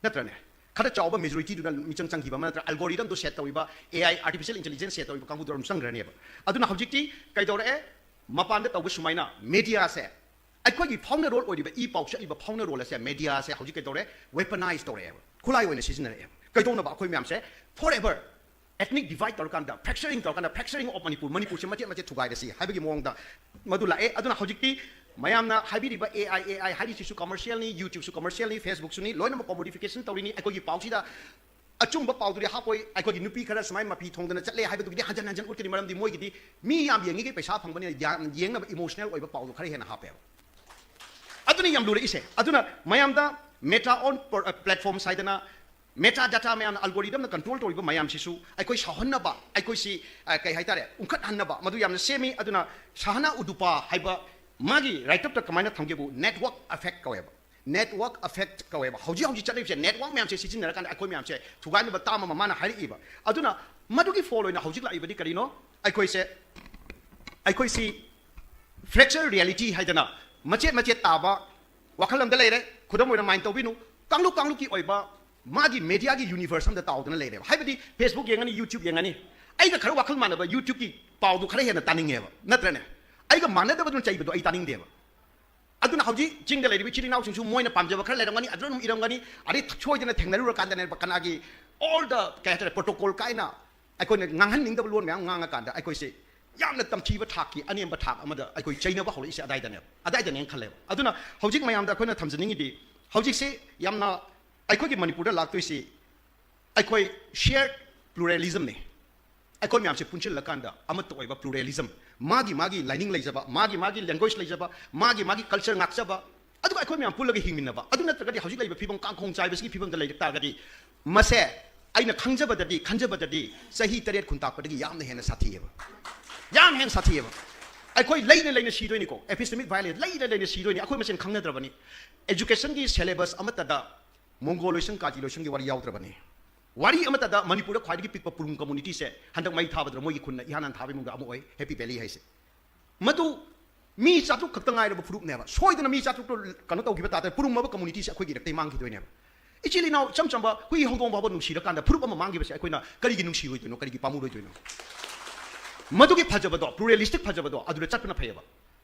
ꯅꯠꯇ꯭ꯔꯅꯦ? ꯈꯔ ꯆꯥꯎꯕ majorityꯗꯨꯅ ꯃꯤꯆꯪ ꯆꯪꯈꯤꯕ ꯑꯃ ꯅꯠꯇ꯭ꯔ algorithmꯗꯣ set ꯇꯧꯔꯤꯕ, AI, artificial intelligence set ꯇꯧꯔꯤꯕ ꯀꯥꯡꯕꯨꯗꯣ ꯑꯗꯨꯝ ꯆꯪꯈ꯭ꯔꯅꯦꯕ꯫ ꯑꯗꯨꯅ ꯍꯧꯖꯤꯛꯇꯤ ꯀꯩꯗꯧꯔꯛꯑꯦ? ꯃꯄꯥꯟꯗ ꯇꯧꯕ ꯁꯨꯃꯥꯏꯅ mediaꯁꯦ ꯑꯩꯈꯣꯏꯒꯤ ꯐꯥꯎꯅꯔꯣꯜ ꯑꯣꯏꯔꯤꯕ, ꯏ ꯄꯥꯎ ꯆꯠꯂꯤꯕ ꯐꯥꯎꯅꯔꯣꯜ ꯑꯁꯦ mediaꯁꯦ ꯍꯧꯖꯤꯛ ꯀꯩꯗꯧꯔꯦ? Weaponize ꯇꯧꯔꯛꯑꯦꯕ, ꯈꯨꯠꯂꯥꯏ ꯑꯣꯏꯅ ꯁꯤꯖꯤꯟꯅꯔꯛꯑꯦꯕ꯫ ꯀꯩꯗꯧꯅꯕ? ꯑꯩꯈꯣꯏ ꯃꯌꯥꯝꯁꯦ forever ethnic divide ꯇꯧꯔꯀꯥꯟꯗ, fracturing ꯇꯧꯔꯀꯥꯟꯗ, fracturing of Manipur, ꯃꯅꯤꯄꯨꯔꯁꯦ ꯃꯆꯦꯠ ꯃꯆꯦꯠ ꯊꯨꯒꯥꯏꯔꯁꯤ ꯍꯥꯏꯕꯒꯤ ꯃꯑꯣꯡꯗ ꯃꯗꯨ ꯂꯥꯛꯑꯦ꯫ ꯑꯗꯨꯅ ꯍꯧꯖꯤꯛꯇꯤ ꯃꯌꯥꯝꯅ ꯍꯥꯏꯕꯤꯔꯤꯕ AI, AI ꯍꯥꯏꯔꯤꯁꯤꯁꯨ commercialꯅꯤ, YouTubeꯁꯨ commercialꯅꯤ, Facebookꯁꯨꯅꯤ, ꯂꯣꯏꯅꯃꯛ commodification ꯇꯧꯔꯤꯅꯤ꯫ ꯑꯩꯈꯣꯏꯒꯤ ꯄꯥꯎꯁꯤꯗ ꯑꯆꯨꯝꯕ ꯄꯥꯎꯗꯨꯗꯤ ꯍꯥꯞꯄꯣꯏ, ꯑꯩꯈꯣꯏꯒꯤ ꯅꯨꯄꯤ ꯈꯔ ꯁꯨꯃꯥꯏꯅ ꯃꯐꯤ ꯊꯣꯡꯗꯅ ꯆꯠꯂꯦ ꯍꯥꯏꯕꯗꯨꯒꯤꯗꯤ ꯍꯟꯖꯟ ꯍꯟꯖꯟ ꯎꯠꯀꯅꯤ, ꯃꯔꯝꯗꯤ ꯃꯣꯏꯒꯤꯗꯤ ꯃꯤ ꯌꯥꯝ ꯌꯦꯡꯉꯤꯒꯤ ꯄꯩꯁꯥ ꯐꯪꯕꯅꯤꯅ ꯌꯥꯝ ꯌꯦꯡꯅꯕ emotional ꯑꯣꯏꯕ ꯄꯥꯎꯗꯣ ꯈꯔ ꯍꯦꯟꯅ ꯍꯥꯞꯄꯦꯕ꯫ ꯑꯗꯨꯅ ꯌꯥꯝ ꯂꯨꯔꯛꯏꯁꯦ꯫ ꯑꯗꯨꯅ ꯃꯌꯥꯝꯗ Meta on platforms ꯍꯥꯏꯗꯅ, Meta data ꯃꯌꯥꯝꯅ, algorithmꯅ control ꯇꯧꯔꯤꯕ ꯃꯌꯥꯝꯁꯤꯁꯨ ꯑꯩꯈꯣꯏ ꯁꯥꯎꯍꯟꯅꯕ, ꯑꯩꯈꯣꯏꯁꯤ, ꯑ, ꯀꯩ ꯍꯥꯏꯇꯥꯔꯦ, ꯎꯪꯈꯠꯍꯟꯅꯕ ꯃꯗꯨ ꯌꯥꯝꯅ ꯁꯦꯝꯃꯤ꯫ ꯑꯗꯨꯅ ꯁꯍꯥꯅꯥ ꯎꯗꯨꯄꯥ ꯍꯥꯏꯕ ꯃꯥꯒꯤ write-upꯇ ꯀꯃꯥꯏꯅ ꯊꯝꯒꯦꯕꯨ, network effect ꯀꯧꯋꯦꯕ꯫ Network effect ꯀꯧꯋꯦꯕ꯫ ꯍꯧꯖꯤꯛ ꯍꯧꯖꯤꯛ ꯆꯠꯂꯤꯕꯁꯦ network ꯃꯌꯥꯝꯁꯦ ꯁꯤꯖꯤꯟꯅꯔꯀꯥꯟꯗ ꯑꯩꯈꯣꯏ ꯃꯌꯥꯝꯁꯦ ꯊꯨꯒꯥꯏꯅꯕ ꯇꯥꯝ ꯑꯃ ꯃꯥꯅ ꯍꯥꯏꯔꯛꯏꯕ꯫ ꯑꯗꯨꯅ ꯃꯗꯨꯒꯤ ꯐꯣꯜ ꯑꯣꯏꯅ ꯍꯧꯖꯤꯛ ꯂꯥꯛꯏꯕꯗꯤ ꯀꯔꯤꯅꯣ? ꯑꯩꯈꯣꯏꯁꯦ, ꯑꯩꯈꯣꯏꯁꯤ fracture reality ꯍꯥꯏꯗꯅ ꯃꯆꯦꯠ ꯃꯆꯦꯠ ꯇꯥꯕ ꯋꯥꯈꯜ ꯑꯃꯗ ꯂꯩꯔꯦ꯫ ꯈꯨꯗꯝ ꯑꯣꯏꯅ mind ꯇꯧꯕꯤꯅꯨ, ꯀꯥꯡꯂꯨꯞ ꯀꯥꯡꯂꯨꯞꯀꯤ ꯑꯣꯏꯕ ꯃꯥꯒꯤ mediaꯒꯤ universe ꯑꯃꯗ ꯇꯥꯎꯗꯅ ꯂꯩꯔꯦꯕ꯫ ꯍꯥꯏꯕꯗꯤ Facebook ꯌꯦꯡꯉꯅꯤ, YouTube ꯌꯦꯡꯉꯅꯤ, ꯑꯩꯒ ꯈꯔ ꯋꯥꯈꯜ ꯃꯥꯟꯅꯕ YouTubeꯀꯤ ꯄꯥꯎꯗꯨ ꯈꯔ ꯍꯦꯟꯅ ꯇꯥꯅꯤꯡꯉꯦꯕ, ꯅꯠꯇ꯭ꯔꯅꯦ? ꯑꯩꯒ ꯃꯥꯟꯅꯗꯕꯗꯨꯅ ꯆꯩꯕꯗꯣ ꯑꯩ ꯇꯥꯅꯤꯡꯗꯦꯕ꯫ ꯑꯗꯨꯅ ꯍꯧꯖꯤꯛ ꯆꯤꯡꯗ ꯂꯩꯔꯤꯕ ꯏꯆꯤꯜ ꯏꯅꯥꯎꯁꯤꯡꯁꯨ ꯃꯣꯏꯅ ꯄꯥꯝꯖꯕ ꯈꯔ ꯂꯩꯔꯝꯒꯅꯤ, ꯑꯗꯨꯅ ꯑꯗꯨꯝ ꯏꯔꯝꯒꯅꯤ꯫ ꯑꯗꯩ ꯁꯣꯏꯗꯅ ꯊꯦꯡꯅꯔꯨꯔꯀꯥꯟꯗꯅꯦꯕ ꯀꯅꯥꯒꯤ all the, ꯀꯩ ꯍꯥꯏꯇꯥꯔꯦ, protocol ꯀꯥꯏꯅ ꯑꯩꯈꯣꯏꯅ ꯉꯥꯡꯍꯟꯅꯤꯡꯗꯕ ꯂꯣꯟ ꯃꯌꯥꯝ ꯉꯥꯡꯉꯀꯥꯟꯗ ꯑꯩꯈꯣꯏꯁꯦ ꯌꯥꯝꯅ ꯇꯝꯊꯤꯕ ꯊꯥꯛꯀꯤ ꯑꯅꯦꯝꯕ ꯊꯥꯛ ꯑꯃꯗ ꯑꯩꯈꯣꯏ ꯆꯩꯅꯕ ꯍꯧꯔꯛꯏꯁꯦ ꯑꯗꯥꯏꯗꯅꯦꯕ, ꯑꯗꯥꯏꯗꯅꯦꯅ ꯈꯜꯂꯦꯕ꯫ ꯑꯗꯨꯅ ꯍꯧꯖꯤꯛ ꯃꯌꯥꯝꯗ ꯑꯩꯈꯣꯏꯅ ꯊꯝꯖꯅꯤꯡꯉꯤꯗꯤ, ꯍꯧꯖꯤꯛꯁꯦ ꯌꯥꯝꯅ ꯑꯩꯈꯣꯏꯒꯤ ꯃꯅꯤꯄꯨꯔꯗ ꯂꯥꯛꯇꯣꯏꯁꯤ ꯑꯩꯈꯣꯏ shared pluralismꯅꯤ꯫ ꯑꯩꯈꯣꯏ ꯃꯌꯥꯝꯁꯦ ꯄꯨꯟꯁꯤꯜꯂꯀꯥꯟꯗ ꯑꯃꯠꯇ ꯑꯣꯏꯕ pluralism, ꯃꯥꯒꯤ ꯃꯥꯒꯤ ꯂꯥꯏꯅꯤꯡ ꯂꯩꯖꯕ, ꯃꯥꯒꯤ ꯃꯥꯒꯤ language ꯂꯩꯖꯕ, ꯃꯥꯒꯤ ꯃꯥꯒꯤ culture ꯉꯥꯛꯆꯕ, ꯑꯗꯨꯒ ꯑꯩꯈꯣꯏ ꯃꯌꯥꯝ ꯄꯨꯜꯂꯒ ꯍꯤꯡꯃꯤꯟꯅꯕ, ꯑꯗꯨ ꯅꯠꯇ꯭ꯔꯒꯗꯤ ꯍꯧꯖꯤꯛ ꯂꯩꯔꯤꯕ ꯐꯤꯕꯝ ꯀꯥꯡꯈꯣꯡ ꯆꯥꯏꯕꯁꯤꯒꯤ ꯐꯤꯕꯝꯗ ꯂꯩꯔꯛ ꯇꯥꯔꯒꯗꯤ, ꯃꯁꯦ ꯑꯩꯅ ꯈꯪꯖꯕꯗꯗꯤ, ꯈꯟꯖꯕꯗꯗꯤ ꯆꯍꯤ ꯇꯔꯦꯠ ꯈꯨꯟꯇꯥꯛꯄꯗꯒꯤ ꯌꯥꯝꯅ ꯍꯦꯟꯅ ꯁꯥꯊꯤꯑꯕ꯫ ꯌꯥꯝ ꯍꯦꯟꯅ ꯁꯥꯊꯤꯑꯕ꯫ ꯑꯩꯈꯣꯏ ꯂꯩꯅ ꯂꯩꯅ ꯁꯤꯗꯣꯏꯅꯤꯀꯣ, epistemic violence ꯂꯩꯅ ꯂꯩꯅ ꯁꯤꯗꯣꯏꯅꯤ꯫ ꯑꯩꯈꯣꯏ ꯃꯁꯦꯟ ꯈꯪꯅꯗ꯭ꯔꯕꯅꯤ꯫ Educationꯒꯤ syllabus ꯑꯃꯠꯇꯗ ꯃꯣꯡꯒꯣ ꯂꯣꯏꯁꯪ, ꯀꯥꯖꯤ ꯂꯣꯏꯁꯪꯒꯤ ꯋꯥꯔꯤ ꯌꯥꯎꯗ꯭ꯔꯕꯅꯤ꯫ ꯋꯥꯔꯤ ꯑꯃꯠꯇꯗ ꯃꯅꯤꯄꯨꯔꯗ ꯈ꯭ꯋꯥꯏꯗꯒꯤ ꯄꯤꯛꯄ ꯄꯨꯔꯨꯝ communityꯁꯦ ꯍꯟꯗꯛ ꯃꯩ ꯊꯥꯕꯗ ꯃꯣꯏꯒꯤ ꯈꯨꯟꯅ ꯏꯍꯥꯟ ꯍꯥꯟ ꯊꯥꯕ ꯏꯃꯨꯡꯗ ꯑꯃ ꯑꯣꯏ, Happy Valley ꯍꯥꯏꯁꯦ꯫ ꯃꯗꯨ ꯃꯤ ꯆꯥꯇ꯭ꯔꯨꯛ ꯈꯛꯇ ꯉꯥꯏꯔꯕ ꯐꯨꯔꯨꯞꯅꯦꯕ꯫ ꯁꯣꯏꯗꯅ ꯃꯤ ꯆꯥꯇ꯭ꯔꯨꯛꯇꯣ ꯀꯩꯅꯣ ꯇꯧꯈꯤꯕ ꯇꯥꯔꯗꯤ ꯄꯨꯔꯨꯝ ꯑꯃ communityꯁꯦ ꯑꯩꯈꯣꯏꯒꯤ ꯏꯔꯛꯇꯩ ꯃꯥꯡꯈꯤꯗꯣꯏꯅꯦꯕ꯫ ꯏꯆꯤꯜ ꯏꯅꯥꯎ ꯏꯆꯝ ꯆꯝꯕ ꯍꯨꯏ ꯍꯧꯗꯣꯡ ꯐꯥꯎꯕ ꯅꯨꯡꯁꯤꯔꯀꯥꯟꯗ ꯐꯨꯔꯨꯞ ꯑꯃ ꯃꯥꯡꯈꯤꯕꯁꯦ ꯑꯩꯈꯣꯏꯅ ꯀꯔꯤꯒꯤ ꯅꯨꯡꯁꯤꯔꯣꯏꯗꯣꯏꯅꯣ, ꯀꯔꯤꯒꯤ ꯄꯥꯝꯃꯨꯔꯣꯏꯗꯣꯏꯅꯣ? ꯃꯗꯨꯒꯤ ꯐꯖꯕꯗꯣ, pluralistic ꯐꯖꯕꯗꯣ ꯑꯗꯨꯗ ꯆꯠꯄꯅ ꯐꯩꯌꯦꯕ꯫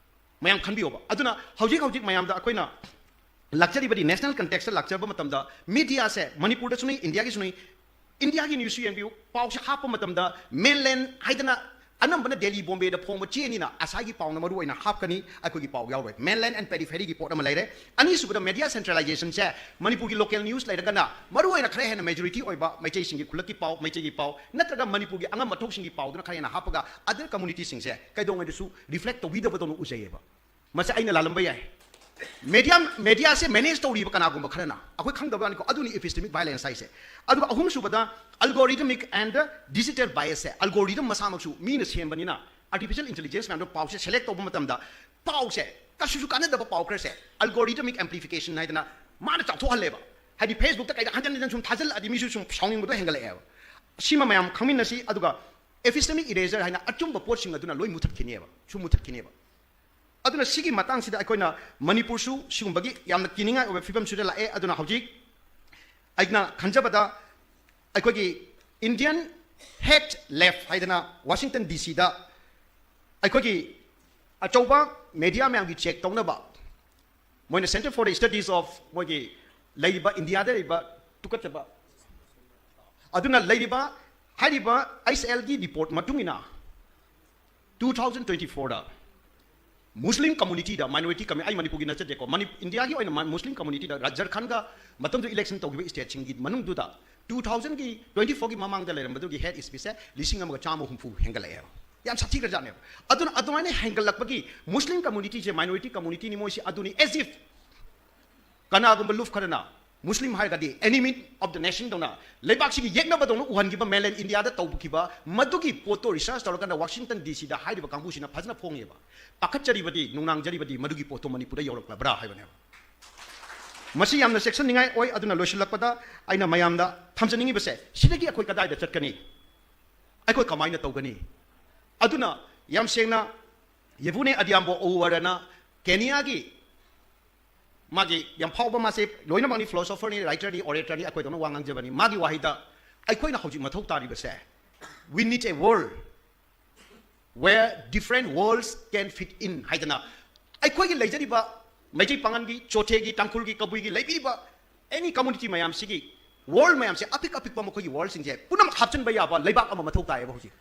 ꯃꯌꯥꯝ ꯈꯟꯕꯤꯌꯣꯕ꯫ ꯑꯗꯨꯅ ꯍꯧꯖꯤꯛ ꯍꯧꯖꯤꯛ ꯃꯌꯥꯝꯗ ꯑꯩꯈꯣꯏꯅ ꯂꯥꯛꯆꯔꯤꯕꯗꯤ national contextꯇ ꯂꯥꯛꯆꯕ ꯃꯇꯝꯗ mediaꯁꯦ ꯃꯅꯤꯄꯨꯔꯗꯁꯨꯅꯤ, ꯏꯟꯗꯤꯌꯥꯒꯤꯁꯨꯅꯤ, ꯏꯟꯗꯤꯌꯥꯒꯤ newsꯁꯨ ꯌꯦꯡꯕꯤꯌꯨ, ꯄꯥꯎꯁꯦ ꯍꯥꯞꯄ ꯃꯇꯝꯗ mainland ꯍꯥꯏꯗꯅ ꯑꯅꯝꯕꯅ ꯗꯦꯜꯂꯤ, ꯕꯣꯝꯕꯦꯗ ꯐꯣꯡꯕ ꯆꯦꯅꯤꯅ ꯑꯁꯥꯏꯒꯤ ꯄꯥꯎꯅ ꯃꯔꯨ ꯑꯣꯏꯅ ꯍꯥꯞꯀꯅꯤ, ꯑꯩꯈꯣꯏꯒꯤ ꯄꯥꯎ ꯌꯥꯎꯔꯣꯏ꯫ Mainland and peripheryꯒꯤ ꯄꯣꯠ ꯑꯃ ꯂꯩꯔꯦ꯫ ꯑꯅꯤꯁꯨꯕꯗ media centralizationꯁꯦ ꯃꯅꯤꯄꯨꯔꯒꯤ local news ꯂꯩꯔꯒꯅ ꯃꯔꯨ ꯑꯣꯏꯅ ꯈꯔ ꯍꯦꯟꯅ majority ꯑꯣꯏꯕ ꯃꯩꯇꯩꯁꯤꯡꯒꯤ ꯈꯨꯜꯂꯛꯀꯤ ꯄꯥꯎ, ꯃꯩꯇꯩꯒꯤ ꯄꯥꯎ ꯅꯠꯇ꯭ꯔꯒ ꯃꯅꯤꯄꯨꯔꯒꯤ ꯑꯉꯝ ꯑꯊꯧꯁꯤꯡꯒꯤ ꯄꯥꯎꯗꯨꯅ ꯈꯔ ꯍꯦꯟꯅ ꯍꯥꯞꯄꯒ other communityꯁꯤꯡꯁꯦ ꯀꯩꯗꯧꯉꯩꯗꯁꯨ reflect ꯇꯧꯕꯤꯗꯕꯗꯧꯅ ꯎꯖꯩꯌꯦꯕ꯫ ꯃꯁꯤ ꯑꯩꯅ ꯂꯥꯜꯂꯝꯕ ꯌꯥꯏ꯫ Media, mediaꯁꯦ manage ꯇꯧꯔꯤꯕ ꯀꯅꯥꯒꯨꯝꯕ ꯈꯔꯅ, ꯑꯩꯈꯣꯏ ꯈꯪꯗꯕ ꯋꯥꯅꯤꯀꯣ, ꯑꯗꯨꯅꯤ epistemic violence ꯍꯥꯏꯁꯦ꯫ ꯑꯗꯨꯒ ꯑꯍꯨꯝꯁꯨꯕꯗ algorithmic and digital biasꯁꯦ, algorithm ꯃꯁꯥꯃꯛꯁꯨ ꯃꯤꯅ ꯁꯦꯝꯕꯅꯤꯅ artificial intelligence ꯃꯌꯥꯝꯗꯣ ꯄꯥꯎꯁꯦ select ꯇꯧꯕ ꯃꯇꯝꯗ ꯄꯥꯎꯁꯦ ꯀꯩꯁꯨꯁꯨ ꯀꯥꯟꯅꯗꯕ ꯄꯥꯎ ꯈꯔꯁꯦ algorithmic amplification ꯍꯥꯏꯗꯅ ꯃꯥꯅ ꯆꯥꯎꯊꯣꯛꯍꯜꯂꯦꯕ꯫ ꯍꯥꯏꯗꯤ Facebookꯇ ꯀꯩꯗ ꯍꯟꯖꯟ ꯍꯟꯖꯟ ꯁꯨꯝ ꯊꯥꯖꯤꯜꯂꯛꯑꯗꯤ ꯃꯤꯁꯨ ꯁꯨꯝ ꯁꯥꯎꯅꯤꯡꯕꯗꯣ ꯍꯦꯟꯒꯠꯂꯛꯑꯦꯕ꯫ ꯁꯤꯃ ꯃꯌꯥꯝ ꯈꯪꯃꯤꯟꯅꯁꯤ꯫ ꯑꯗꯨꯒ epistemic eraser ꯍꯥꯏꯅ ꯑꯆꯨꯝꯕ ꯄꯣꯠꯁꯤꯡ ꯑꯗꯨꯅ ꯂꯣꯏ ꯃꯨꯊꯠꯈꯤꯅꯦꯕ, ꯁꯨꯝ ꯃꯨꯊꯠꯈꯤꯅꯦꯕ꯫ ꯑꯗꯨꯅ ꯁꯤꯒꯤ ꯃꯇꯥꯡꯁꯤꯗ ꯑꯩꯈꯣꯏꯅ ꯃꯅꯤꯄꯨꯔꯁꯨ ꯁꯤꯒꯨꯝꯕꯒꯤ ꯌꯥꯝꯅ ꯀꯤꯅꯤꯡꯉꯥꯏ ꯑꯣꯏꯕ ꯐꯤꯕꯝꯁꯤꯗ ꯂꯥꯛꯑꯦ꯫ ꯑꯗꯨꯅ ꯍꯧꯖꯤꯛ ꯑꯩꯅ ꯈꯟꯖꯕꯗ ꯑꯩꯈꯣꯏꯒꯤ Indian head left ꯍꯥꯏꯗꯅ Washington D Cꯗ ꯑꯩꯈꯣꯏꯒꯤ ꯑꯆꯧꯕ media ꯃꯌꯥꯝꯒꯤ check ꯇꯧꯅꯕ ꯃꯣꯏꯅ Center for the Studies of ꯃꯣꯏꯒꯤ ꯂꯩꯔꯤꯕ ꯏꯟꯗꯤꯌꯥꯗ ꯂꯩꯔꯤꯕ ꯇꯨꯀꯠꯆꯕ ꯑꯗꯨꯅ ꯂꯩꯔꯤꯕ ꯍꯥꯏꯔꯤꯕ H L ꯒꯤ report ꯃꯇꯨꯡ ꯏꯟꯅ two thousand twenty fourꯗ Muslim communityꯗ, minority community, ꯑꯩ ꯃꯅꯤꯄꯨꯔꯒꯤ ꯅꯠꯆꯗꯦꯀꯣ, ꯃꯅꯤ-, ꯏꯟꯗꯤꯌꯥꯒꯤ ꯑꯣꯏꯅ ꯃ-, Muslim communityꯗ ꯔꯥ-, ꯖꯔꯈꯟꯒ ꯃꯇꯝꯗꯨ election ꯇꯧꯈꯤꯕ stateꯁꯤꯡꯒꯤ ꯃꯅꯨꯡꯗꯨꯗ ꯇꯨ ꯊꯥꯎꯖꯟꯒꯤ ꯇ꯭ꯋꯦꯟꯇꯤ ꯐꯣꯔꯒꯤ ꯃꯃꯥꯡꯗ ꯂꯩꯔꯝꯕꯗꯨꯒꯤ ꯍꯦꯠ ꯁ꯭ꯄꯤꯁꯁꯦ ꯂꯤꯁꯤꯡ ꯑꯃꯒ ꯆꯥꯝꯃ ꯍꯨꯝꯐꯨ ꯍꯦꯟꯒꯠꯂꯛꯑꯦꯕ꯫ ꯌꯥꯝ ꯁꯥꯊꯤꯈ꯭ꯔꯖꯥꯠꯅꯦꯕ꯫ ꯑꯗꯨꯅ ꯑꯗꯨꯃꯥꯏꯅ ꯍꯦꯟꯒꯠꯂꯛꯄꯒꯤ ꯃꯨꯁꯂꯤꯝ ꯀꯝꯃꯨꯅꯤꯇꯤꯁꯦ, ꯃꯥꯏꯅꯣꯔꯤꯇꯤ ꯀꯝꯃꯨꯅꯤꯇꯤꯅꯤ ꯃꯣꯏꯁꯤ, ꯑꯗꯨꯅꯤ, as if ꯀꯅꯥꯒꯨꯝꯕ ꯂꯨꯐ ꯈꯔꯅ ꯃꯨꯁꯂꯤꯝ ꯍꯥꯏꯔꯒꯗꯤ enemy of the nation ꯗꯧꯅ, ꯂꯩꯕꯥꯛꯁꯤꯒꯤ ꯌꯦꯛꯅꯕꯗꯧꯅ ꯎꯍꯟꯈꯤꯕ, ꯃꯦꯟꯂꯦꯟ ꯏꯟꯗꯤꯌꯥꯗ ꯇꯧꯈꯤꯕ ꯃꯗꯨꯒꯤ ꯄꯣꯠꯇꯣ ꯔꯤꯁꯔꯆ ꯇꯧꯔꯀꯥꯟꯗ ꯋꯥꯁꯤꯡꯇꯟ ꯗꯤ ꯁꯤꯗ ꯍꯥꯏꯔꯤꯕ ꯀꯥꯡꯕꯨꯁꯤꯅ ꯐꯖꯅ ꯐꯣꯡꯉꯦꯕ꯫ ꯄꯥꯈꯠꯆꯔꯤꯕꯗꯤ, ꯅꯨꯡꯅꯥꯡꯖꯔꯤꯕꯗꯤ ꯃꯗꯨꯒꯤ ꯄꯣꯠꯇꯣ ꯃꯅꯤꯄꯨꯔꯗ ꯌꯧꯔꯛꯂꯕ꯭ꯔꯥ ꯍꯥꯏꯕꯅꯦꯕ꯫ ꯃꯁꯤ ꯌꯥꯝꯅ ꯆꯦꯛꯁꯤꯟꯅꯤꯡꯉꯥꯏ ꯑꯣꯏ꯫ ꯑꯗꯨꯅ ꯂꯣꯏꯁꯤꯜꯂꯛꯄꯗ ꯑꯩꯅ ꯃꯌꯥꯝꯗ ꯊꯝꯖꯅꯤꯡꯉꯤꯕꯁꯦ, ꯁꯤꯗꯒꯤ ꯑꯩꯈꯣꯏ ꯀꯗꯥꯏꯗ ꯆꯠꯀꯅꯤ? ꯑꯩꯈꯣꯏ ꯀꯃꯥꯏꯅ ꯇꯧꯒꯅꯤ? ꯑꯗꯨꯅ ꯌꯥꯝ ꯁꯦꯡꯅ, ꯌꯦꯕꯨꯅꯦ ꯑꯗꯤꯌꯥꯝꯕꯣ ꯑꯣꯋꯔꯅ ꯀꯦꯅꯤꯌꯥꯒꯤ ꯃꯥꯒꯤ ꯌꯥꯝ ꯐꯥꯎꯕ, ꯃꯥꯁꯦ ꯂꯣꯏꯅꯃꯛꯅꯤ, ꯐꯤꯂꯣꯁꯣꯐꯔꯅꯤ, ꯔꯥꯏꯇꯔꯅꯤ, ꯑꯣꯔꯦꯇꯔꯅꯤ, ꯑꯩꯈꯣꯏꯗꯧꯅ ꯋꯥ ꯉꯥꯡꯖꯕꯅꯤ꯫ ꯃꯥꯒꯤ ꯋꯥꯍꯩꯗ, ꯑꯩꯈꯣꯏꯅ ꯍꯧꯖꯤꯛ ꯃꯊꯧ ꯇꯥꯔꯤꯕꯁꯦ, "We need a world where different worlds can fit in" ꯍꯥꯏꯗꯅ, ꯑꯩꯈꯣꯏꯒꯤ ꯂꯩꯖꯔꯤꯕ ꯃꯩꯇꯩ ꯄꯥꯉꯜꯒꯤ, ꯆꯣꯊꯦꯒꯤ, ꯇꯥꯡꯈꯨꯜꯒꯤ, ꯀꯕꯨꯏꯒꯤ ꯂꯩꯕꯤꯔꯤꯕ any community ꯃꯌꯥꯝꯁꯤꯒꯤ, ꯋꯥꯔꯜ ꯃꯌꯥꯝꯁꯦ, ꯑꯄꯤꯛ ꯑꯄꯤꯛꯄ ꯃꯈꯣꯏꯒꯤ ꯋꯥꯔꯜꯁꯤꯡꯁꯦ ꯄꯨꯝꯅꯃꯛ ꯍꯥꯞꯆꯤꯟꯕ ꯌꯥꯕ ꯂꯩꯕꯥꯛ ꯑꯃ ꯃꯊꯧ ꯇꯥꯏꯌꯦꯕ ꯍꯧꯖꯤꯛ꯫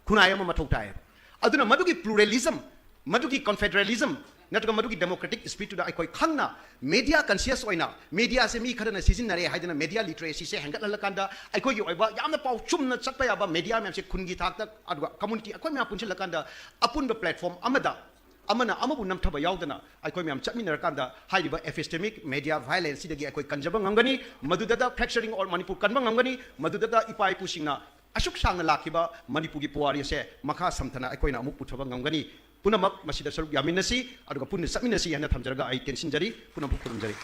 ꯈꯨꯟꯅꯥꯏ ꯑꯃ ꯃꯊꯧ ꯇꯥꯏꯌꯦꯕ꯫ ꯑꯗꯨꯅ ꯃꯗꯨꯒꯤ ꯄ꯭ꯂꯨꯔꯦꯂꯤꯖꯝ, ꯃꯗꯨꯒꯤ ꯀꯟꯐꯦꯗꯔꯦꯂꯤꯖꯝ ꯅꯠꯇ꯭ꯔꯒ ꯃꯗꯨꯒꯤ ꯗꯦꯃꯣꯀ꯭ꯔꯦꯇꯤꯛ ꯁ꯭ꯄꯤꯔꯤꯠꯇꯨꯗ ꯑꯩꯈꯣꯏ ꯈꯪꯅ, ꯃꯦꯗꯤꯌꯥ ꯀꯟꯁꯤꯌꯁ ꯑꯣꯏꯅ, ꯃꯦꯗꯤꯌꯥꯁꯦ ꯃꯤ ꯈꯔꯅ ꯁꯤꯖꯤꯟꯅꯔꯦ ꯍꯥꯏꯗꯅ ꯃꯦꯗꯤꯌꯥ ꯂꯤꯇꯔꯦꯁꯤꯁꯦ ꯍꯦꯟꯒꯠꯍꯜꯂꯀꯥꯟꯗ, ꯑꯩꯈꯣꯏꯒꯤ ꯑꯣꯏꯕ ꯌꯥꯝꯅ ꯄꯥꯎ ꯆꯨꯝꯅ ꯆꯠꯄ ꯌꯥꯕ ꯃꯦꯗꯤꯌꯥ ꯃꯌꯥꯝꯁꯦ ꯈꯨꯟꯒꯤ ꯊꯥꯛꯇ, ꯑꯗꯨꯒ ꯀꯝꯃꯨꯅꯤꯇꯤ ꯑꯩꯈꯣꯏ ꯃꯌꯥꯝ ꯄꯨꯟꯁꯤꯜꯂꯀꯥꯟꯗ ꯑꯄꯨꯟꯕ ꯄ꯭ꯂꯦꯠꯐꯣꯔꯝ ꯑꯃꯗ ꯑꯃꯅ ꯑꯃꯕꯨ ꯅꯝꯊꯕ ꯌꯥꯎꯗꯅ ꯑꯩꯈꯣꯏ ꯃꯌꯥꯝ ꯆꯠꯃꯤꯟꯅꯔꯀꯥꯟꯗ ꯍꯥꯏꯔꯤꯕ ꯑꯦꯄꯤꯁꯇꯦꯃꯤꯛ ꯃꯦꯗꯤꯌꯥ ꯚꯥꯏꯂꯦꯟꯁ ꯁꯤꯗꯒꯤ ꯑꯩꯈꯣꯏ ꯀꯟꯖꯕ ꯉꯝꯒꯅꯤ꯫ ꯃꯗꯨꯗꯇ fracturing or ꯃꯅꯤꯄꯨꯔ ꯀꯟꯕ ꯉꯝꯒꯅꯤ꯫ ꯃꯗꯨꯗꯇ ꯏꯄꯥ ꯏꯄꯨꯁꯤꯡꯅ ꯑꯁꯨꯛ ꯁꯥꯡꯅ ꯂꯥꯛꯈꯤꯕ ꯃꯅꯤꯄꯨꯔꯒꯤ ꯄꯨꯋꯥꯔꯤ ꯑꯁꯦ ꯃꯈꯥ ꯁꯝꯊꯅ ꯑꯩꯈꯣꯏꯅ ꯑꯃꯨꯛ ꯄꯨꯊꯕ ꯉꯝꯒꯅꯤ꯫ ꯄꯨꯝꯅꯃꯛ ꯃꯁꯤꯗ ꯁꯔꯨꯛ ꯌꯥꯃꯤꯟꯅꯁꯤ, ꯑꯗꯨꯒ ꯄꯨꯟꯅ ꯆꯠꯃꯤꯟꯅꯁꯤ ꯍꯥꯏꯅ ꯊꯝꯖꯔꯒ ꯑꯩ ꯇꯦꯟꯁꯤꯟꯖꯔꯤ꯫ ꯄꯨꯝꯅꯃꯛꯄꯨ ꯈꯨꯔꯨꯝꯖꯔꯤ꯫